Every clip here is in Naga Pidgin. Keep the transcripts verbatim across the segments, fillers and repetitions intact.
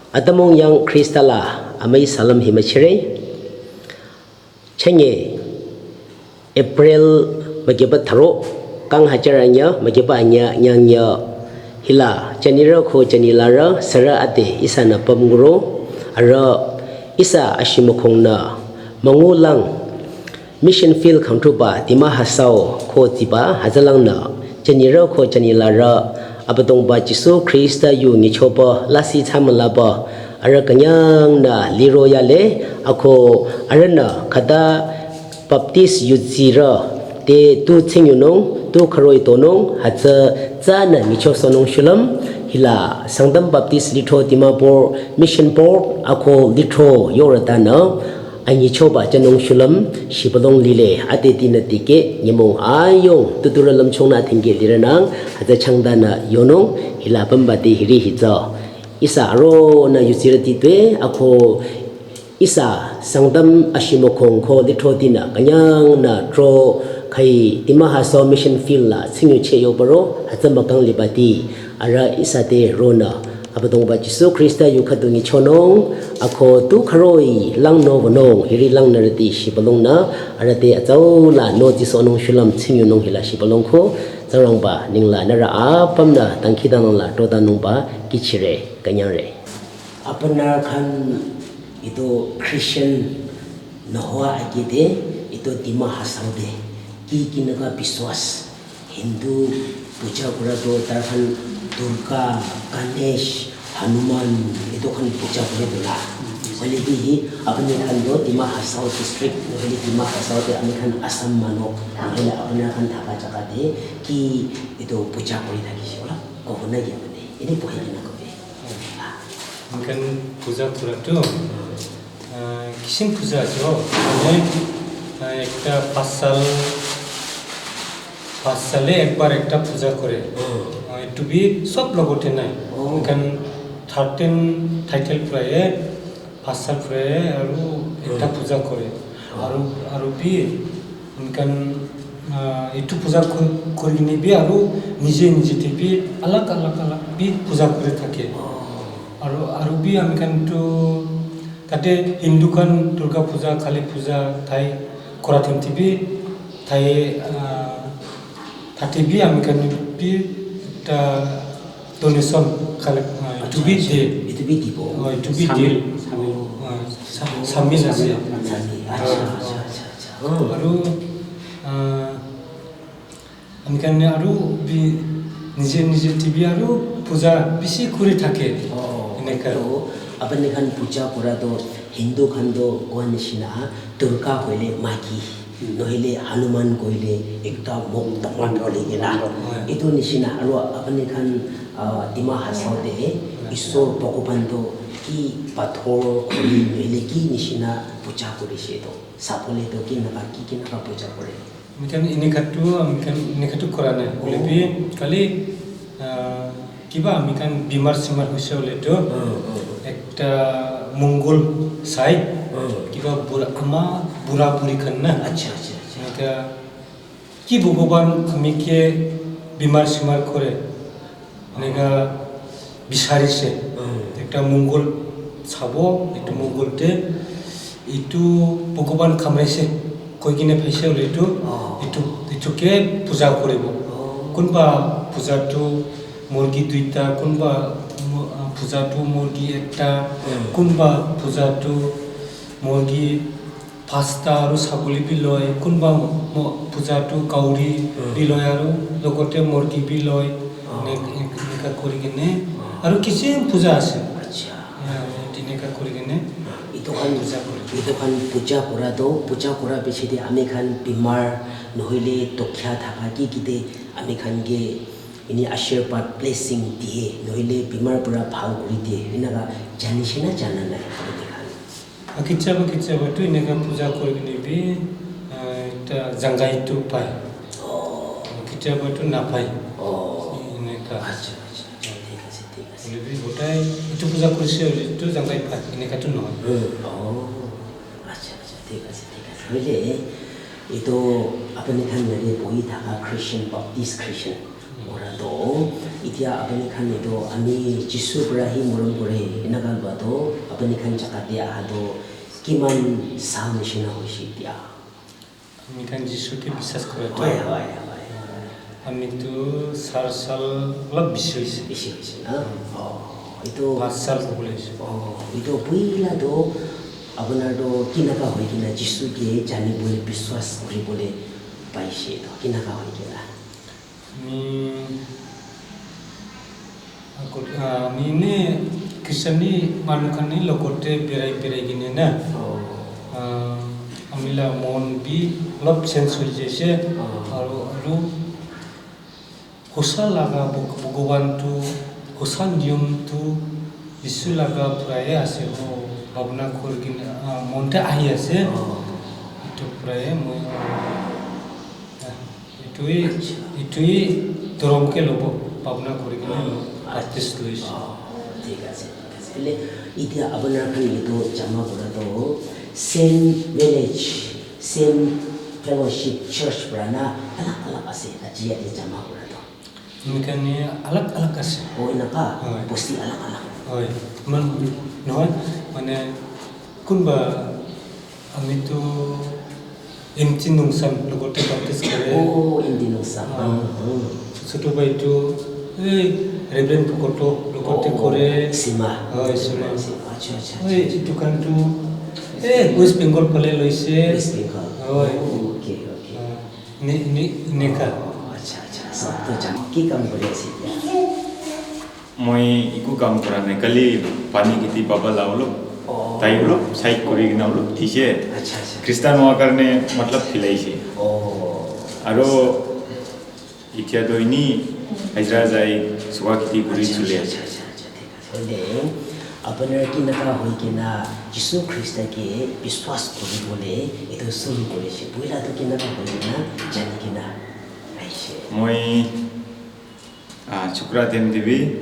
Atamong yang Krista la amai salam himachire. Chanye April magiba tharo kang hajar anya magiba anya nyang ya hila chanira ko chanila ra sara ate isa na pamguro ara isa ashimokong na mangulang Mission field khangthu ba Dima Hasao ko tiba hazalang na chanira ko chanila ra abadong ba Jisu Krista yu ngicho ba lasi thamala ba ara kanyang na liro yale ako ara na kada baptis yu zira te tu tsing yu nong tu kharoi to nong hatsa tsa na ngicho so nong shulam hila Sangtam Baptist Litho Dimapur Mission Board ako Litho yorata na Anyi choba chanung shulam shibalong lile ate tina tike nyemong ayong tutura lamchong na thingke liranang haja changda na yonung hila pamba te hiri hizo. Isa aro na yusira titwe ako isa sangdam ashimo kong ko litho tina kanyang na tro kai Dima Hasao mission field la singyu che yo baro haja makang libati ara isa te ro na Abadongba Jisu Krista yu khadungi chonong, ako tu kharoi lang no bonong, hiri lang narati shibalong na, arate achau la no jisonong shulam tsingyunong hila shibalong ko, zarangba ningla nara apam na tangki danong la toda nungba kichire kanyare. Apana khan itu Christian nohoa agite itu Dima Hasao de ki kinaka biswas Hindu puja kura toh tar khan Durga, Ganesh, Hanuman etu khan puja kure toh la. Hoile bi hi apni khan toh Dima Hasao district nohole Dima Hasao te ami khan Assam manu nohole apni khan thaka jaga te ki etu puja kuri thakishe ola kobo nai ki apni? Ene bohi kena kobe. Moikhan puja kura tu, ah, kisim puja ase ho. Mane, ah, ekta pas sal, pas sale ekbar ekta puja kore. Ah, etu bi sob logote nai. Moikhan thirteen title pura he, pas sal pura he, aru ekta puja kore. Aru, aru bi Amikhan, ah, etu puja kuri, kuri kene bi aru nije nije te bi alag alag alag bi puja kuri thake. Aru, aru bi amikhan tu tate Hindu khan Durga puja, Kali puja tai kura time te bi tai, ah, tate bi amikhan bi ekta donation collect, ah, etu bi de. Etu bi dibo. Oh, etu bi de. Samil, samil. Ah, sa-, samil ase. Samil. Acha, acha, acha, acha. Oh. Aru, ah, amikhan aru bi nije nije te bi aru puja bishi kuri thake. Oh, eneka. Etu apni khan puja kura toh Hindu khan toh koa nishina Durga hoile maiki, nohile Hanuman koile ekta mok dangor hoile kena. Etu nishina aru apni khan, ah, Dima Hasao te Isor Bhagwan toh ki pathor khuri nohile ki nishina puja kurishe toh? Sabole toh kinaka, ki kinaka puja kore? Amikhan eneka tu, amikhan eneka tu kura nai. Hoile bi khali, ah, kiba amikhan bimar simar hoise hoile tu, ekta mongol sai, kiba bura ama, bura buri khan na. Acha, acha, acha. Eneka ki Bhagwan ami ke bimar simar kore. Eneka bicharise. Ekta mongol sabo, etu mongol te etu Bhagwan khamraise koi kene paise hoile etu, etu, etu ke puja koribo. Kunba puja tu murgi duita, kunba mu-, ah, puja tu murgi ekta, kunba puja tu murgi pasta aru saboli bi loi, kunba mo-, puja tu kauri bi loi aru logote murgi bi loi. Ene-, eneka kuri kene aru kisim puja ase. Acha. Ya, eneka kuri kene etu khan puja kuri. Etu khan puja kura toh, puja kura piche te ami khan bimar nohoile dukhiya thaka ki ki te ami khan ke ene ashirwad blessing diye, nohoile bimar pura bhal kuri diye. Eneka janishe na jana nai ami khan? Kichaba kichaba tu eneka puja kuri kene bi, ah, ekta jangai tu pai. Oh. Kichaba tu napai. Oh. Eneka. Acha, acha, acha. Thik ase, thik ase. Hoile bi gotai etu puja kurise hoile tu jangai pai. Eneka tu nohoi. Hmm. Oh. Acha, acha. Thik ase, thik ase. Hoile etu apni khan yate bohi thaka Christian, Baptist Christian. Ora toh, etia apni khan etu ami Jisu para hi morom kore, eneka lua toh, Apni khan jaga te aha toh kiman sal nishina hoise etia? Ami khan Jisu ke biswas kura toh. Hoi, hoi, hoi. Ami tu sar sal olop bishi hoise. Bishi hoise na? Oh, itu Pas sal kobole hoise. Oh, itu puila tu apunar tu kinaka hoi kena Jisu ke jani bole biswas kuri bole paise to? Kinaka hoi kena? Ami, ah, kot-, ah, ami ni Christian ni manu khan ni logote berai berai kene na. Oh. Ah, ami la mon bi olop change hoi jaise. Oh. Aru, aru hosa laga Bhag-, Bhagavan tu, hosa niyom tu Jisu laga pura he ase. Oh, bhabna kuri kene, ah, mon te ahi ase. Oh. Etu pura he moi, ah, Itui, itui dhorom ke lobo bhabna kuri kena baptize loise. Oh, thik ase, thik ase. Hoile, etia apunar khan etu jama kura toh same village, same fellowship church para na alag alag ase, aji yate jama kura toh? Ami khan ni alag alag ase. Oh, enaka? Hoi. Bosti alag alag? Hoi. Iman nohoi, mane, kunba ami tu M T Nungsam logote baptize kore. Oh, M T Nungsam. Ah. Hmm, hmm. Chotu bhai tu, eh, Reverend Pokoto logote kore. Oh, Sima. Hoi, Sima. Sima. Acha, acha, acha. Oi, etu khan tu, eh, West Bengal phale loise. West Bengal. Hoi. Oh, okay, okay. Ah, ni, ni, neka. Oh, acha, acha. Sob to jane. Ki kam kuri ase etia? Moi eku kam kura nai, kali pani kheti baba la olop, oh, tai olop side kuri kena olop thise. Acha, acha. Christian hoa karne matlab khilaise. Oh. Aro itya toh ini hajira jai suwa kheti kuri chule. Acha, acha, acha, acha, thik ase. Hoile, apunar kinaka hoi kena Jisu Krista ke biswas kuri bole etu shuru kurise? Puila toh kinaka hoi kena jani kena aise? Moi Ah, Chukra Them Devi,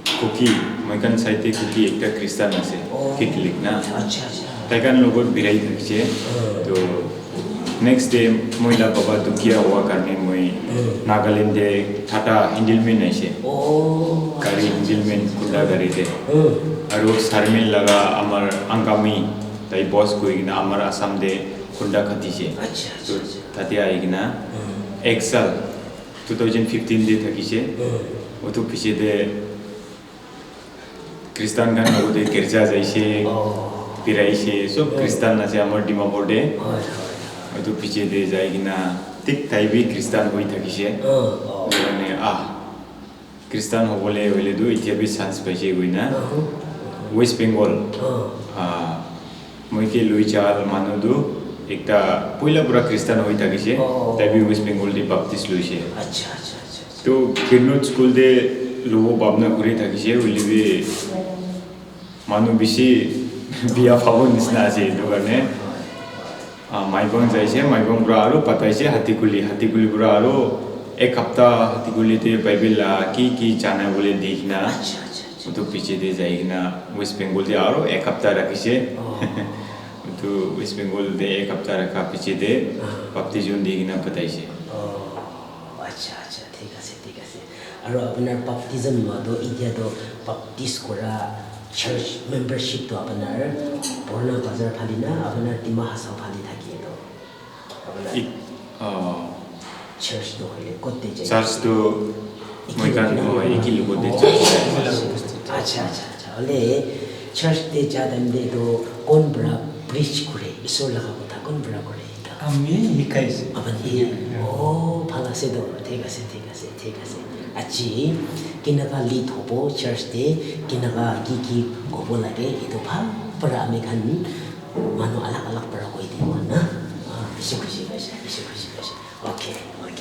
Kuki, moi khan side te Kuki ekta Christian ase, oh, Catholic na. Acha, acha. Tai khan logot birai thakise. Oh. To next day, moi la baba dukia hua karne moi, hmm, Nagaland te Tata Handelman aise. Oh, gari acha, acha, Handelman acha. Kunda gari te. Hmm. Aru Sarmil laga amar Angami, tai boss koi kena amar Assam te kunda khatise. Acha, acha, to acha. Tate ahi kena, hmm, ek saal two thousand fifteen te thakise. Hmm. Otu piche te Christian khan logote girja jaise, oh, biraise, sob, hmm, Christian ase amar Dimapur te. Hoi, hoi, hoi. Otu piche te jai kena thik tai bi Christian hoi thakise. Oh, oh. Etu karne, ah, Christian hobole hoile tu itya bi chance paise koina. Uh-huh. West Bengal. Oh. Ah, Moi ke loi jal manu tu ekta poila pura Christian hoi thakise, oh, tai bi West Bengal te baptize loise. Acha, acha, acha, acha. To Glenwood school te lobo bhabna kuri thakise, hoile bi manu bishi biya pabo nisna ase, etu karne, ah, Maibang jaise, Maibang pura aru pataise Hatikuli, Hatikuli pura aru ek hapta Hatikuli te Bible la ki ki jana bole di kena. Acha, acha, acha. Etu piche te jai kena West Bengal te aru ek hapta rakhise. Oh. Etu West Bengal te ek hapta rakha piche te, ah, baptism di kena pataise. Oh, acha, acha, thik ase, thik ase. Aru apunar baptism lua toh, itya toh baptize kura church membership toh apunar Purana Bazar phale na, apunar Dima Hasao phale thake toh? Apunar, it-, ah, church toh hoile kot te jai? Church toh moi khan, oh, eki logote church. Acha, acha, acha. Hoile church te ja time te toh kon pora preach kore? Isor laga kotha kon pora kore? Ami hikai ase. Apuni? Yeah. Oh, bhal ase toh. Thik ase, thik ase, thik ase. Aji kinaka lead hobo church te, kinaka ki ki kobo lage, etu bhal pora ami khan manu alag alag pora koi dibo na. Ah, bishi khushi paise, bishi khushi paise. Okay, okay.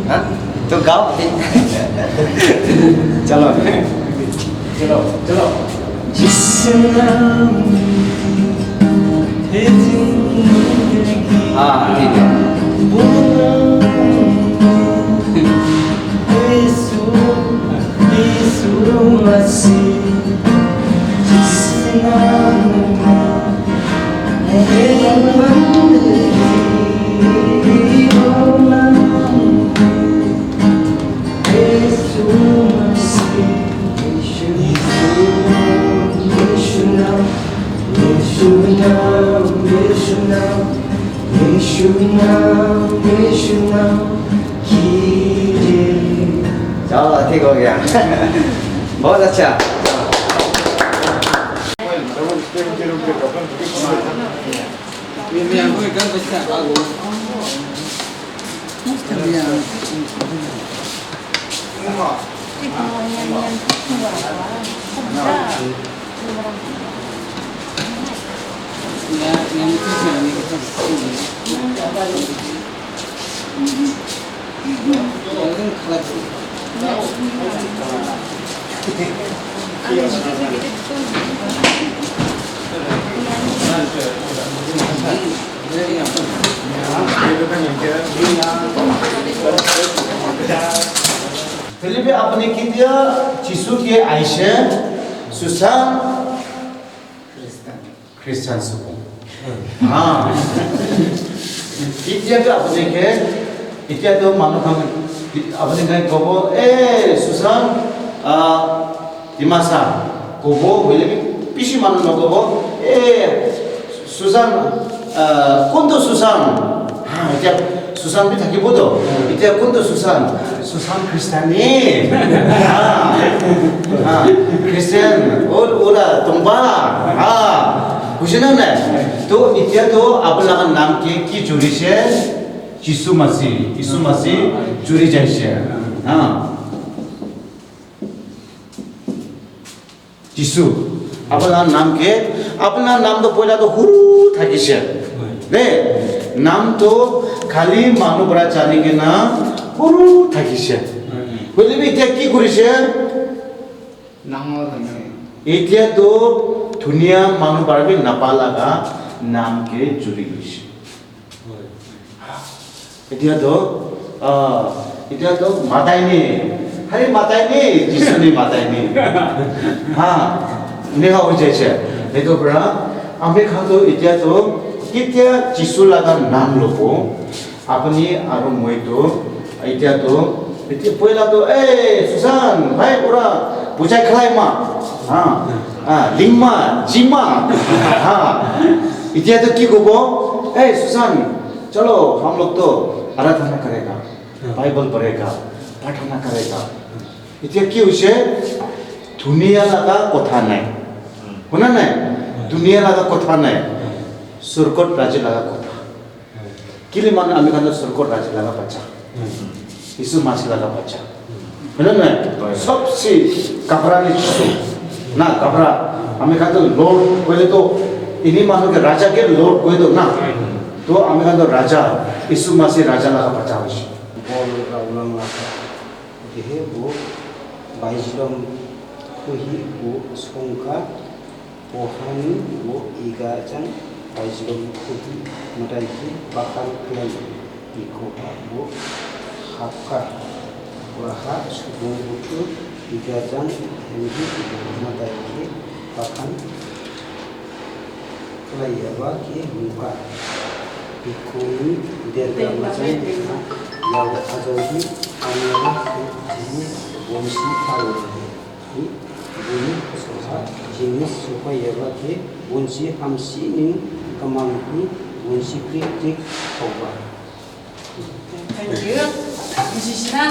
हाँ? तो गाओ। चलो। चलो, चलो। जिस नाम है जिंदगी हाँ, ठीक है। वो नाम यीशु, यीशु मसीह। जिस नाम में है बंदगी, वो नाम यीशु मसीह, यीशु, यीशु नाम, यीशु नाम, यीशु नाम, यीशु नाम, यीशु नाम की जय। चलो, ठीक हो गया। बहुत अच्छा। Philip apni ketia Jisu ke aise susa Christian suku. Ha. Ketia ke apni ke, ketia to manu khan, apni khan kobo, eh, susa, ah, Dimasa, kobo, hoile bi bishi manu nokobo, eh, Susan, ah, kuntu Susan? Ha, etia Susan bi thakibo to. Etia kuntu Susan? Susan Christian ni. Ha, ha, Christian, or, ora, tongba. Ha, hoise na nai? To, etia to, apun laga naam ke ki jurise? Jisu Masih, Jisu Masih juri jaise. Ha. Jisu, apuna naam ke, apuna naam to poila to huru thakise. De, naam to khali manu para jani kena huru thakise. Hoile bi etia ki kurise? Dangor hoise. Etia to dunia manu para bi napa laga naam ke juri goise. Etia to, ah, etia to matai ni, hari matai ni, Jisu ni matai ni. Ha, eneka hoi jaise. Etu para, ami khan to etia to, ketia Jisu laga naam lobo, apuni aru moi to, etia to, etia poila to, "Eh, Susan, bhai, pura bujai khalai ma." Ha, ah, lingma, jima. Ha, etia to ki kobo? "Eh, Susan, चलो, हम लोग तो आराधना करेगा, बाइबल पढ़ेगा, प्रार्थना करेगा।" Etia ki hoise? Dunia laga kotha nai. Huna nai? Dunia laga kotha nai. Sorgot raji laga kotha. Kile manu ami khan to sorgot raji laga bacha. Jisu Masih laga bacha. Hoina nai? Sobse gabra ni Jisu. Na gabra. Ami khan to Lord koile to ini manu ke raja ke Lord koi to na. To ami khan to raja, Jisu Masih raja laga bacha hoise. Bol ra ulang la. Dihe bo baijlom kuhi bo songka. Ohani wo iga jang baijlom kuhi madaiki bakal klan iko ba wo hapka. Waha subung butu iga jang hengi madaiki bakal klan yaba ki muka. Iko ni derga majang na yawa ajawi anyaba ki jini wonsi awo. Hi buni soha jinis soha yaba ke bunsi hamsi ning kamang hi Municipality of Thank you. Bujisina?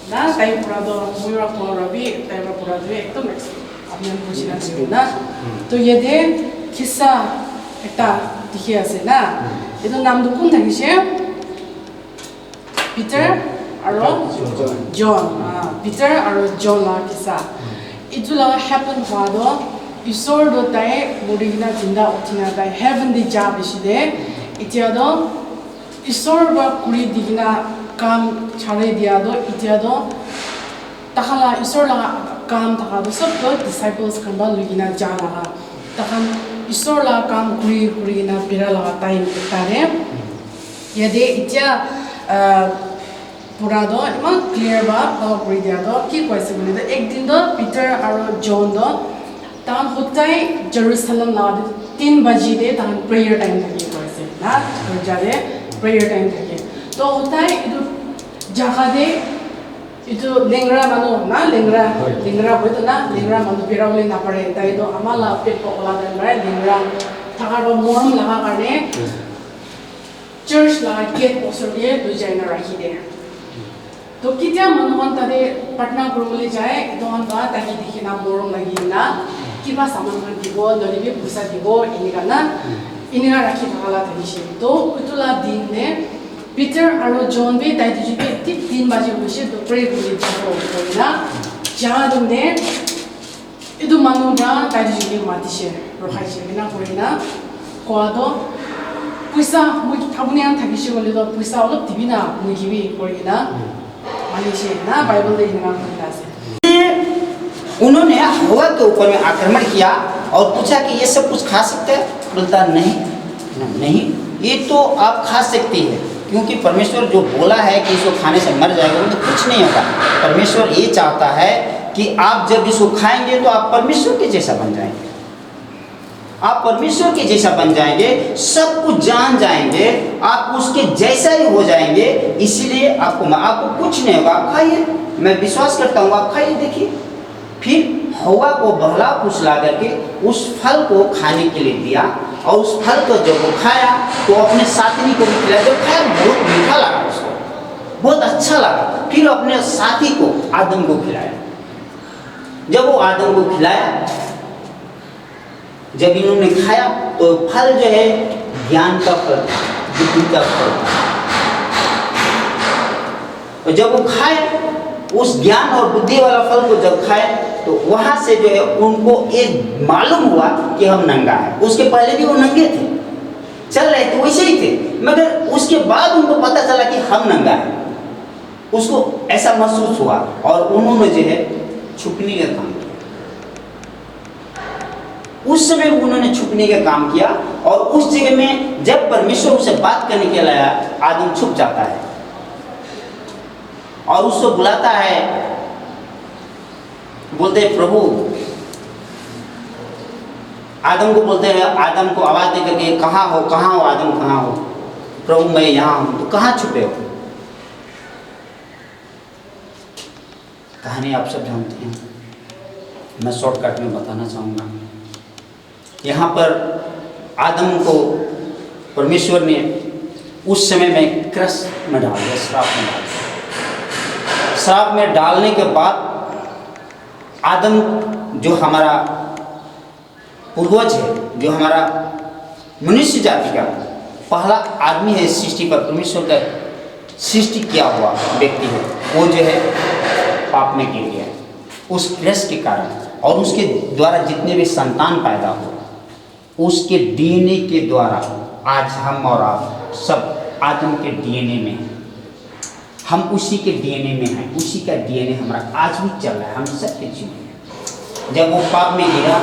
Na, tai pura to, moi pura pura bi, tai pura pura to ekdom ex-, apni khan bujina ase na. To yate kisa ekta dikhi ase na. Etu naam to kun thakishe? Peter aro John. Ah, Peter aro John la kisa. Etu la happen hua to, Isor to tai mori kena jinda uthi na tai heaven te ja bishi de. Etia to Isor para kuri di kena kam chari dia to, etia to takhan la Isor la kam thaka to sob to disciples khan para lui kena ja laga. Takhan Isor la kam kuri kuri kena bera laga time ekta de. Yate etia, ah, pura to iman clear ba bhal kuri dia to ki koise koile to ek din to Peter aro John to tahan hodai Jerusalem la tin baji te tahan prayer time thake koise na, girja te prayer time thake. To hodai etu jaga te etu lengra manu na, lengra, lengra koi to na, lengra manu bera bole na pare, tai to ama la pet pa ola na pare, lengra thaka to morom laga karne church laga gate osor te loi jai na rakhi de. To ketia manu khan tate pratna kuribole jai, etu khan para tai ke dikhi na morom lagi na, kiba saman khan dibo, nohoile bi poisa dibo, enika na, enika rakhi thaka la thakishe. To etu la din te Peter aro John bi tai duijon bi thik tin baji hoishe to pray kuri jabo koina, ja din te etu manu para tai duijon ke matishe, rokhaishe, ena kurina koa to, "Poisa, moi, apuni khan thakishe koile to poisa olop dibi na, moi ke bi," kurina manishe na, Bible te eneka kurina ase. उन्होंने हवा के ऊपर में आक्रमण किया और पूछा कि ये सब कुछ खा सकते हैं? बोलता, नहीं, नहीं, ये तो आप खा सकते हैं, क्योंकि परमेश्वर जो बोला है कि इसको खाने से मर जाएगा, वो तो कुछ नहीं होगा। परमेश्वर ये चाहता है कि आप जब इसको खाएंगे तो आप परमेश्वर के जैसा बन जाएंगे। आप परमेश्वर के जैसा बन जाएंगे, सब कुछ जान जाएंगे, आप उसके जैसा ही हो जाएंगे। इसीलिए आपको, आपको कुछ नहीं होगा, आप खाइए। मैं विश्वास करता हूँ, आप खाइए, देखिए। फिर हवा को बहला फुसला करके उस फल को खाने के लिए दिया, और उस फल को जब वो खाया तो अपने साथी को भी खिलाया। जब खाया, बहुत मीठा लगा उसको, बहुत अच्छा लगा। फिर अपने साथी को, आदम को खिलाया। जब वो आदम को खिलाया, जब इन्होंने खाया तो फल जो है ज्ञान का फल था, बुद्धि का फल था। और जब वो खाए, उस ज्ञान और बुद्धि वाला फल को जब खाए, तो वहां से जो है उनको एक मालूम हुआ कि हम नंगा है। उसके पहले भी वो नंगे थे, चल रहे थे, वैसे ही थे, मगर उसके बाद उनको पता चला कि हम नंगा है। उसको ऐसा महसूस हुआ और उन्होंने जो है छुपने का काम किया। उस समय उन्होंने छुपने का काम किया और उस जगह में जब परमेश्वर उसे बात करने के लिए आया, आदम छुप जाता है और उसको बुलाता है, बोलते हैं, "प्रभु," आदम को बोलते हैं, आदम को आवाज दे करके, "कहाँ हो, कहाँ हो आदम, कहाँ हो?" "प्रभु, मैं यहाँ हूँ।" "तो कहाँ छुपे हो?" कहानी आप सब जानते हैं, मैं शॉर्टकट में बताना चाहूँगा। यहाँ पर आदम को परमेश्वर ने उस समय में क्रस में डाल दिया, श्राप में डाल दिया। श्राप में डालने के बाद आदम जो हमारा पूर्वज है, जो हमारा मनुष्य जाति का पहला आदमी है सृष्टि पर, परमेश्वर का सृष्टि किया हुआ व्यक्ति है, वो जो है पाप में गिर गया है। उस क्रस के कारण और उसके द्वारा जितने भी संतान पैदा हुए, उसके डीएनए के द्वारा आज हम और आप सब आदम के डीएनए में हैं। हम उसी के डीएनए में हैं, उसी का डीएनए हमारा आज भी चल रहा है, हम सबके जीवन में। जब वो पाप में गिरा,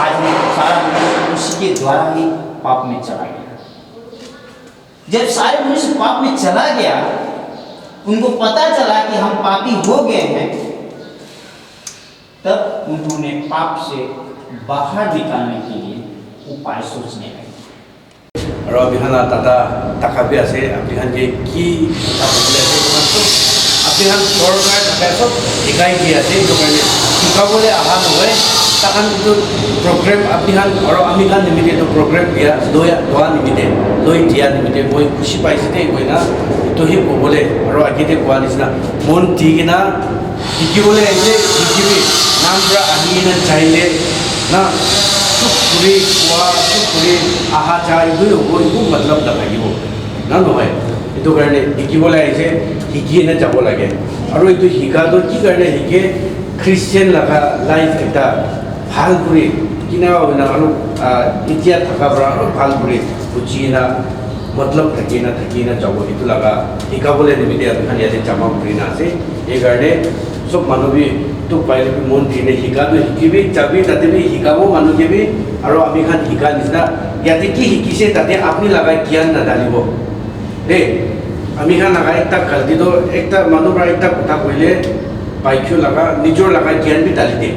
आज हम सारा मनुष्य उसी के द्वारा ही पाप में चला गया। जब सारे मनुष्य पाप में चला गया, उनको पता चला कि हम पापी हो गए हैं, तब उन्होंने पाप से बाहर निकालने के लिए उपाय सोचने लगे। Aru apni khan la tata taka bi ase, apni khan ke ki kotha kobole ase, etu khan sob apni khan ghor para thaka sob hikai di ase, etu karne ki Kabole aha nohoi, takhan etu program apni khan aru ami khan nimite etu program dia, loya, loa nimite, loi dia nimite moi khushi paise de koina, etu hi kobole aru age de koa nisina mon di kena hikibole aise, hikibi, nam pra ahi kena jaile na, chuk kuri koa, chuk kuri aha ja, etu hi hobo, eku matlab nathakibo. Na nohoi? Etu karne hikibole aise, hiki kena jabo lage. Aru etu hika toh ki karne hike? Christian laga life ekta bhal kuri kena hoina aru, ah, itya thaka para aru bhal kuri buji kena matlab thaki kena thaki kena jabo. Etu laga hikabole nimite ami khan yate jama kuri na ase. Ei karne sob manu bi tok pai le bi mon di kena hika toh hikibi, jabi, tate bi hikabo manu ke bi, aru ami khan hika nisina yate ki hikise tate apni laga gyan nadalibo. De, ami khan laga ekta galti toh, ekta manu para ekta kotha koile, baikyo laga, nijor laga gyan bi dali de.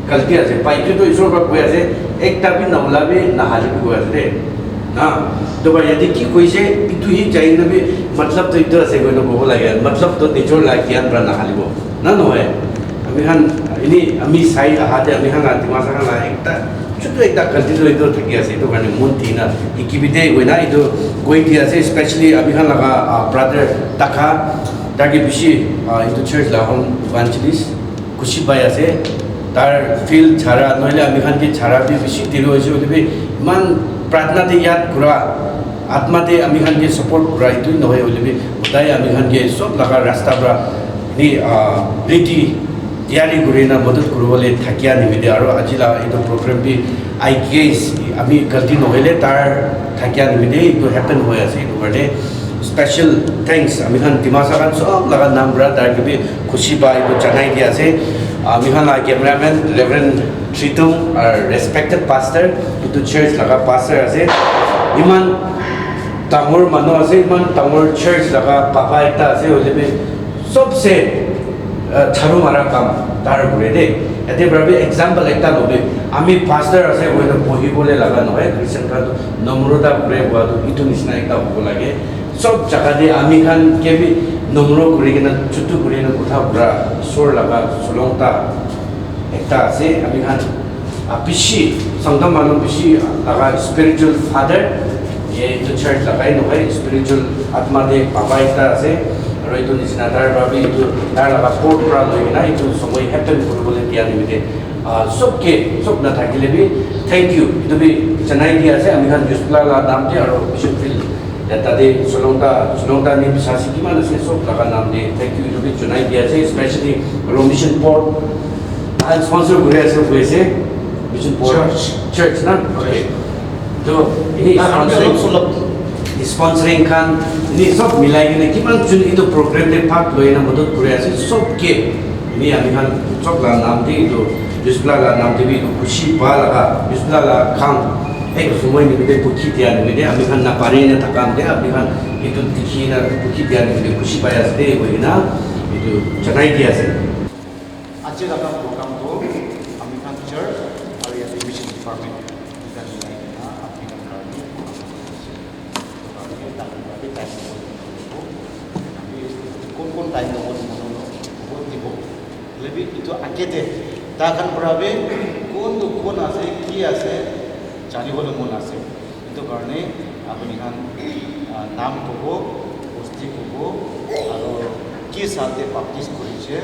Galti ase, baikyo toh Isor para koi ase, ekta bi naola bi nahali bi koi ase de. Na, toh ba yate ki koise, etu hi jai na bi, matlab toh etu ase koi na kobo lage, matlab toh nijor laga gyan para nahalibo. Na nohoi? Ami khan, ini, ami sai aha te, ami khan laga Dimasa khan laga ekta, chutu ekta galti toh etu thaki ase, etu karne mon di na, hikibi de koi na, etu koi di ase, especially ami khan laga, ah, brother Taka, tate bishi, ah, etu church laga home evangelist, khushi pai ase, tar field chara, nohole ami khan ke chara bi bishi deri hoise, hoile bi iman pratna te yad kura, atma te ami khan ke support kura, etu nohoi hoile bi, hodai ami khan ke sob laga rasta para, ni, ah, ready, tiyari kuri na madad kuribole thakia nimite, aru aji la etu program bi, I guess, ami galti nohoile tar thakia nimite etu happen hoi ase, etu karne special thanks ami khan Dimasa khan sob laga nam para tar ke bi khushi pa etu janai di ase. Ami khan la cameraman Reverend Tritum, aru respected pastor, etu church laga pastor ase, iman dangor manu ase, iman dangor church laga papa ekta ase, hoile bi sobse, ah, jharu mara kam tar kure de. Yate para bi example ekta lobi, ami pastor ase koina bohi bole laga nohoi, Christian khan toh nomrota kure koa toh etu nisina ekta hobo lage. Sob jaga te ami khan ke bi nomro kuri kena, chutu kuri kena kotha kura, Isor laga solongta ekta ase, ami khan, ah, bishi, Sangtam manu bishi laga spiritual father, ye etu church laga hi nohoi, spiritual atma te papa ekta ase, aru etu nisina tar para bi etu tar laga court para loi kena etu somoi happen kuribole dia nimite, ah, sob ke, sob nathakile bi, thank you, etu bi janai di ase, ami khan Yusupla la nam te aru Bishop Field, ya tate Solongta, Solongta ni bisasi kiman ase, sob laga nam te thank you, etu bi janai di ase, especially Romission Port, Tahan sponsor kuri ase koi ase. Mission Board. Church. Church na? Okay. To, ini sponsoring khan, ini sob milai kena kiman jun itu program te part loi na madad kuri ase, sob ke. Ini ami khan sob la nam te itu, Yusupla la nam te bi itu khushi pa laga, Yusupla la kam. Ek somoi nimite bukhi dia nimite, ami khan na pari na thaka nimite, ami khan itu dikhi na bukhi dia nimite khushi pai ase de, koi kena itu janai di ase. Aji laga program toh ami khan church aru yate mission department duita milai kena apni khan karne program kuri ase. Toh karne tai khan para bi time lobo, ami kon kon time lobo, lobo, lobo, lobo dibo. Hoile bi etu age te tai khan para bi kon toh kon ase, ki ase, jani bole mon ase. Etu karne apni khan, ah, nam kobo, bosti kobo, aru ki saal te baptize kurishe,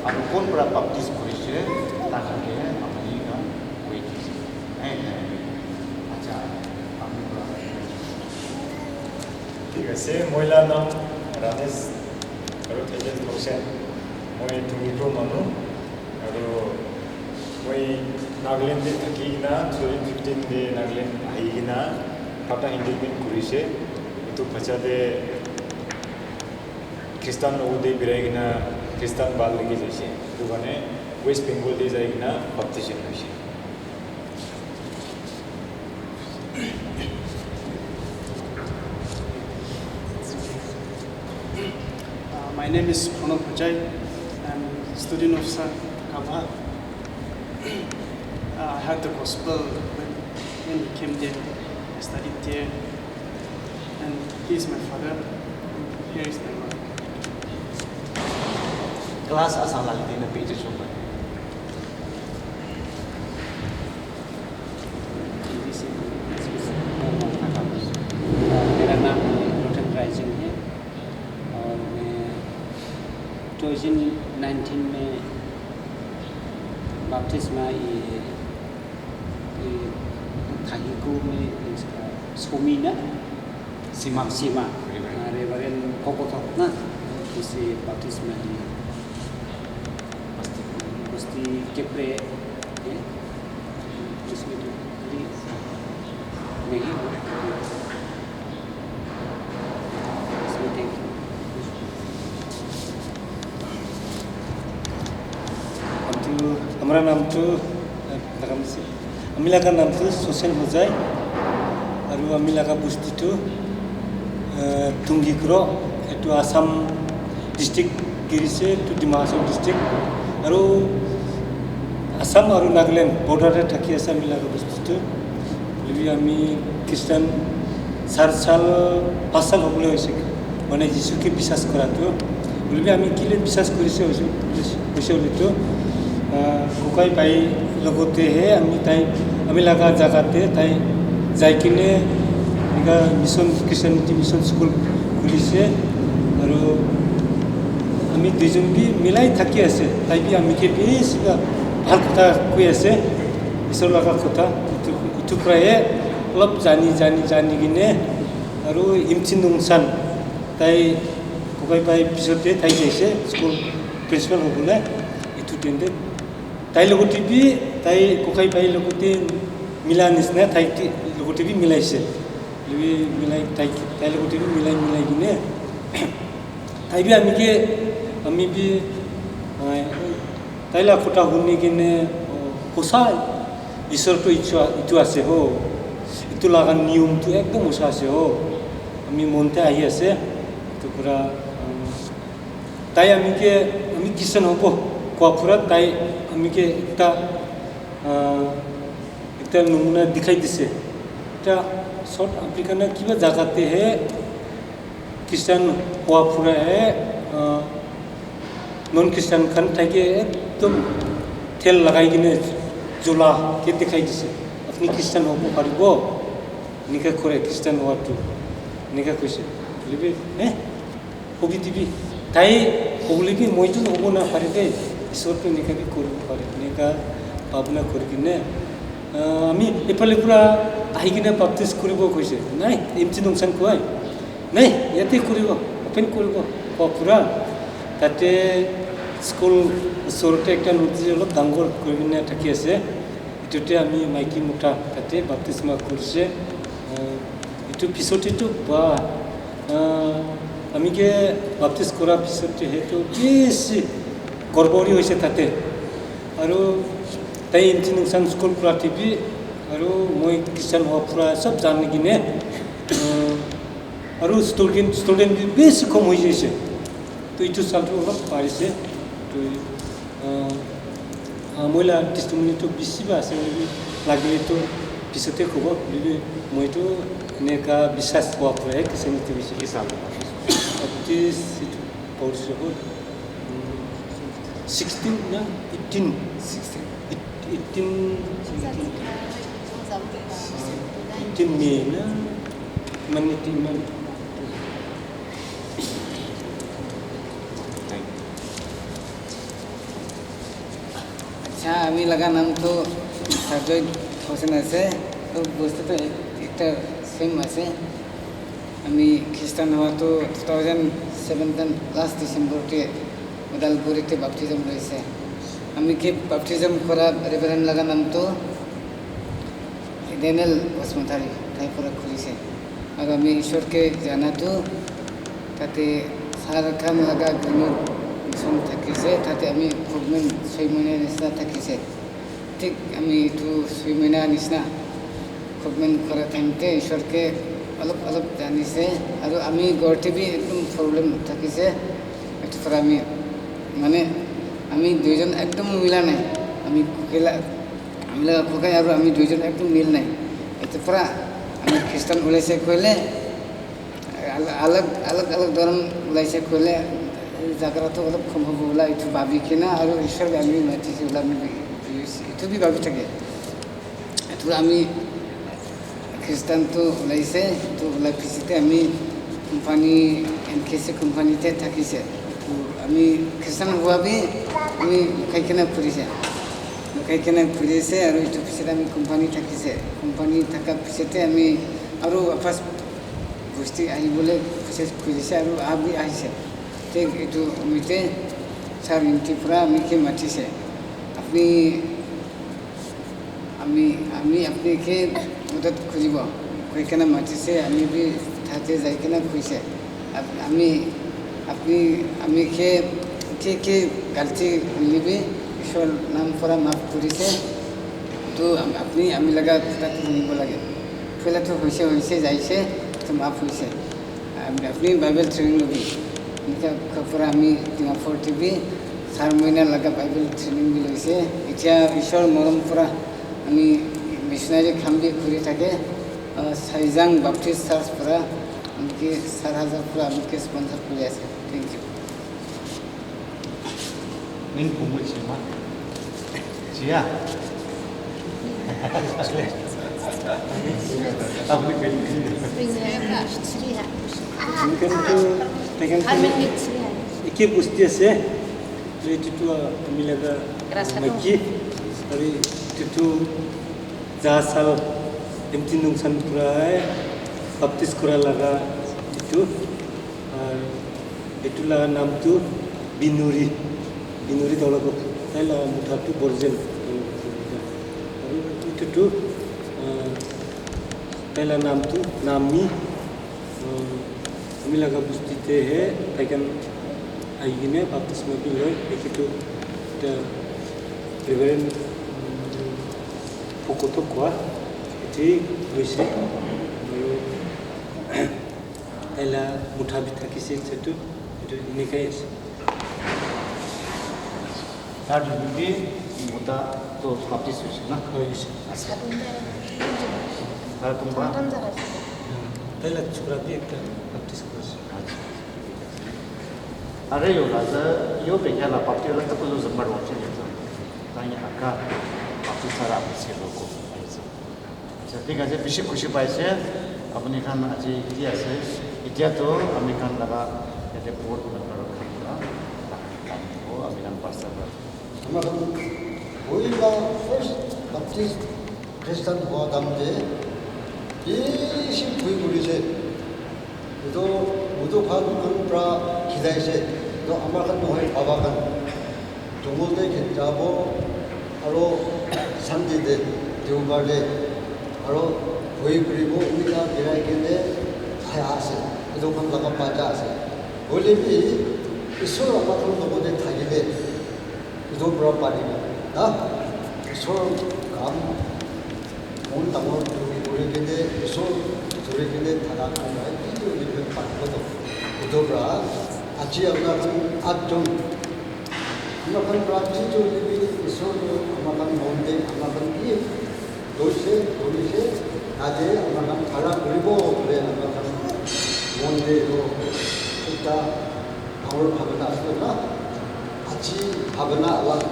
aru kon para baptize kurishe, tai khan ke apni khan koi dise. Amen. Acha, apni para. Thik ase, moi la nam Ramesh aru Tejas Thongsen. Moi Thonglikro manu. Aru moi Nagaland te thaki kena two thousand fifteen te Nagaland ahi kena Tata Hindu Mission kurishe. Etu bacha te Christian logot te birai kena Christian bhal lagi jaise. Etu karne West Bengal te jai kena baptism hoise. Uh, my name is Pranab Bajai. I'm a student of Sir Kabha. Uh, I heard the gospel when, when he came there. I studied there. And he is my father. And here is my mother. Class asa lali dina page chumba. दो हज़ार उन्नीस में बपतिस्मा ये, ये थाहिको में इसका सोमी ना? सीमा। सीमा। रेवरेंड। हाँ, रेवरेंड कोको था ना? इसे बपतिस्मा ये बस्ती। बस्ती केप्रे, ये? इसमें तो पूरी नहीं। Amtu, amra naam tu, eh, lagam ase. Ami laga naam tu Sosen Hojai. Aru ami laga bosti tu, eh, Tungi Kro. Etu Assam district giri ase, etu Dima Hasao district. Aru Assam aru Nagaland border te thaki ase ami laga bosti tu. Hoilebi ami Christian sar sal, pas sal hobole hoise, mane Jisu ke biswas kora tu. Hoilebi ami kile biswas korise hoise, hoise hoile tu, ah, kokai pai logote he ami tai, ami laga jaga te tai jai kine ega mission, Christianity Mission School khulise. Aru ami duijon bi milai thaki ase, tai bi ami ke bishi bhal kotha koi ase. Isor laga kotha, itu, itu pora he olop jani, jani, jani kine, aru Imchin Nungsan, tai kokai pai pisot te tai jaise, school principal hobole, itu time te. Tai logote bi, tai kokai pai logote mila nisna, tai ti-, logote bi milaise. Hoilebi milai, tai, tai logote bi milai, milai kine, tai bi ami ke, ami bi, ah, tai la kotha huni kene, oh, hosa, Isor tu itu, itu ase ho. Itu laga niyom tu ekdom hosa ase ho. Ami mon te ahi ase. Itu pora, um, tai ami ke, ami Christian hobo koa pora tai ami ke ekta, ah, ekta nomuna dikhai dise. Ekta South Africa na kiba jaga te he Christian hoa pura he, ah, non Christian khan thake ekdom tel lagai kene jula ke dikhai dise. Apni Christian hobo paribo? Enika kore Christian hoa tu. Enika koise. Hoilebi, eh? Hobi dibi. Tai hoilebi moi tu hobo na pare de. Isor tu enika bi koribo pare. Enika bhabna kori kene, ah, ami ephale pura ahi kene baptize koribo koise. Nai, Imchin Nungsan kuai. Nai, yate koribo, open koribo, koa pura. Tate school osor te ekta nodi olop dangor kori kene thaki ase. Etu te ami maiki mota tate baptisma korise. Ah, etu pisot te tu ba, ah, ami ke baptize kora pisot te he tu bishi gorbori hoise tate. Aru tai Imchin Nungsan school kora te bi, aru moi Christian hoa pura sob jani kene, ah, aru student, student bi bishi kom hoi jaise. To etu sal tu olop barise. To, ah, ah, moi la testimony tu bishi ba ase, hoilebi lagile tu pisot te kobo, hoilebi moi tu eneka biswas hoa pura he, Christianity bishi. Ki sal? Baptize etu korise ho, mm, sixteen na eighteen? Sixteen. Eight-, eighteen, eighteen May na, mane eighteen man. Acha, ami laga naam tu Sarjoy Thosen ase. To bosti tu ek-, ekta same ase. Ami Christian hoa tu two thousand seventeen last December te Udalguri te baptism loise. Ami ke baptism kora Reverend laga naam tu Daniel Basumatary, tai pura khurise. Aru ami Ishwar ke jana tu tate sar khan laga gunu mission thakise, tate ami Kukmin soi moina nisna thakise. Thik ami etu soi moina nisna Kukmin kora time te Ishwar ke olop olop janise, aru ami ghor te bi ekdum problem thakise. Etu pora ami, mane, ami duijon ekdum mila nai. Ami kukila Ami laga kokai aru ami duijon ekdum mil nai. Etu pora ami Christian ulaise koile, al-, alag, alag, alag dhorom ulaise koile, jhagara tu olop kom hobo ula, etu bhabi kena aru Ishwar ke ami matise ula, ami etu bi bhabi thake. Etu ami Christian tu ulaise, etu ulai piche te ami company, N K C company te thakise. Ami Christian hua bi ami khai kena phurise. Khai kena phurise aru itu pichete ami company thakise. Company thaka pichete ami aru wapas bosti ahibole process khurise aru abi ahise. Thik itu amite sir inti pura ami ke matise. Apni Ami, ami apni ke madat khujibo. Koi kena matise, ami bi thate jai kena khuise. Ap-, ami, apni, ami ke, ke, ke galti hoile bi Ishwar nam pura maaf kurise. To am-, apni, ami laga kotha to hunibo lage. Phoila to hoise, hoise, jaise, to maaf hoise. Apni Bible training lobi. Enika pura ami Dimapur T V, sar moina laga Bible training bi loise. Etia Ishwar morom pura ami missionary kam bi kuri thake. Ah, Saijang Baptist Church pura amke sar hazar pura amke sponsor kuri ase. Thank you. Ning pungu chima. Chia. Apni koi. Ning kan tu, tekan tu. Iki busti ase. Itu tu, ah, ami laga maiki. Ari itu tu ja sal empty nungsan pura hai. Baptis kura laga itu. Ah, etu laga naam tu Binuri, Binuri Dolokok, tai laga mota tu Borjel. Aru etu tu, ah, tai laga naam tu Nami, ah, ami laga busti te he, tai khan ahi kene baptisma bi loi, etu tu ekta Reverend, um, Pokoto koa, etu hoise, aru, Tai la motha bi thakise, etu, etu enekai ase. Tar jodi bi mota to baptist hoise na? Hoise. Acha. Tar kunba? Tai la chura bi ekta baptist korise. Acha. Are yo la za, yo pe kya la baptist la ka to zamba ro che ne za. Ta ya ka baptist sara se ro ko. Acha, thik ase, bishi khushi paise. Apuni khan aji ki ase? Etia toh ami khan laga yate board member khan pra, ami khan pastor pra. Amar khan hoila first Baptist Christian hua time te bishi bhoi kuri se. Etu, etu khan, khan pra khilai se. Etu amar khan nohoi, baba khan. Jungle te khe-, jabo, aro Sunday te, Deobar te, aro bhoi kuribo, enika girai kene khaya ase. Etu khan laga bacha ase. Hoile bi, Isor amar khan logote thakile, etu pra paribo. Na? Isor kam Mon dangor kuri kene, Isor dhuri kene thaka khan para kitu hoile bi paribo toh. Etu para aji apuna khan atjon, apuna khan para kitu hoile bi Isor toh apuna khan mon te apuna khan ki loise, dhurise, tate apuna khan khara kuribo koile apuna khan mon te toh ekta dangor bhabana ase na, aji bhabana alag,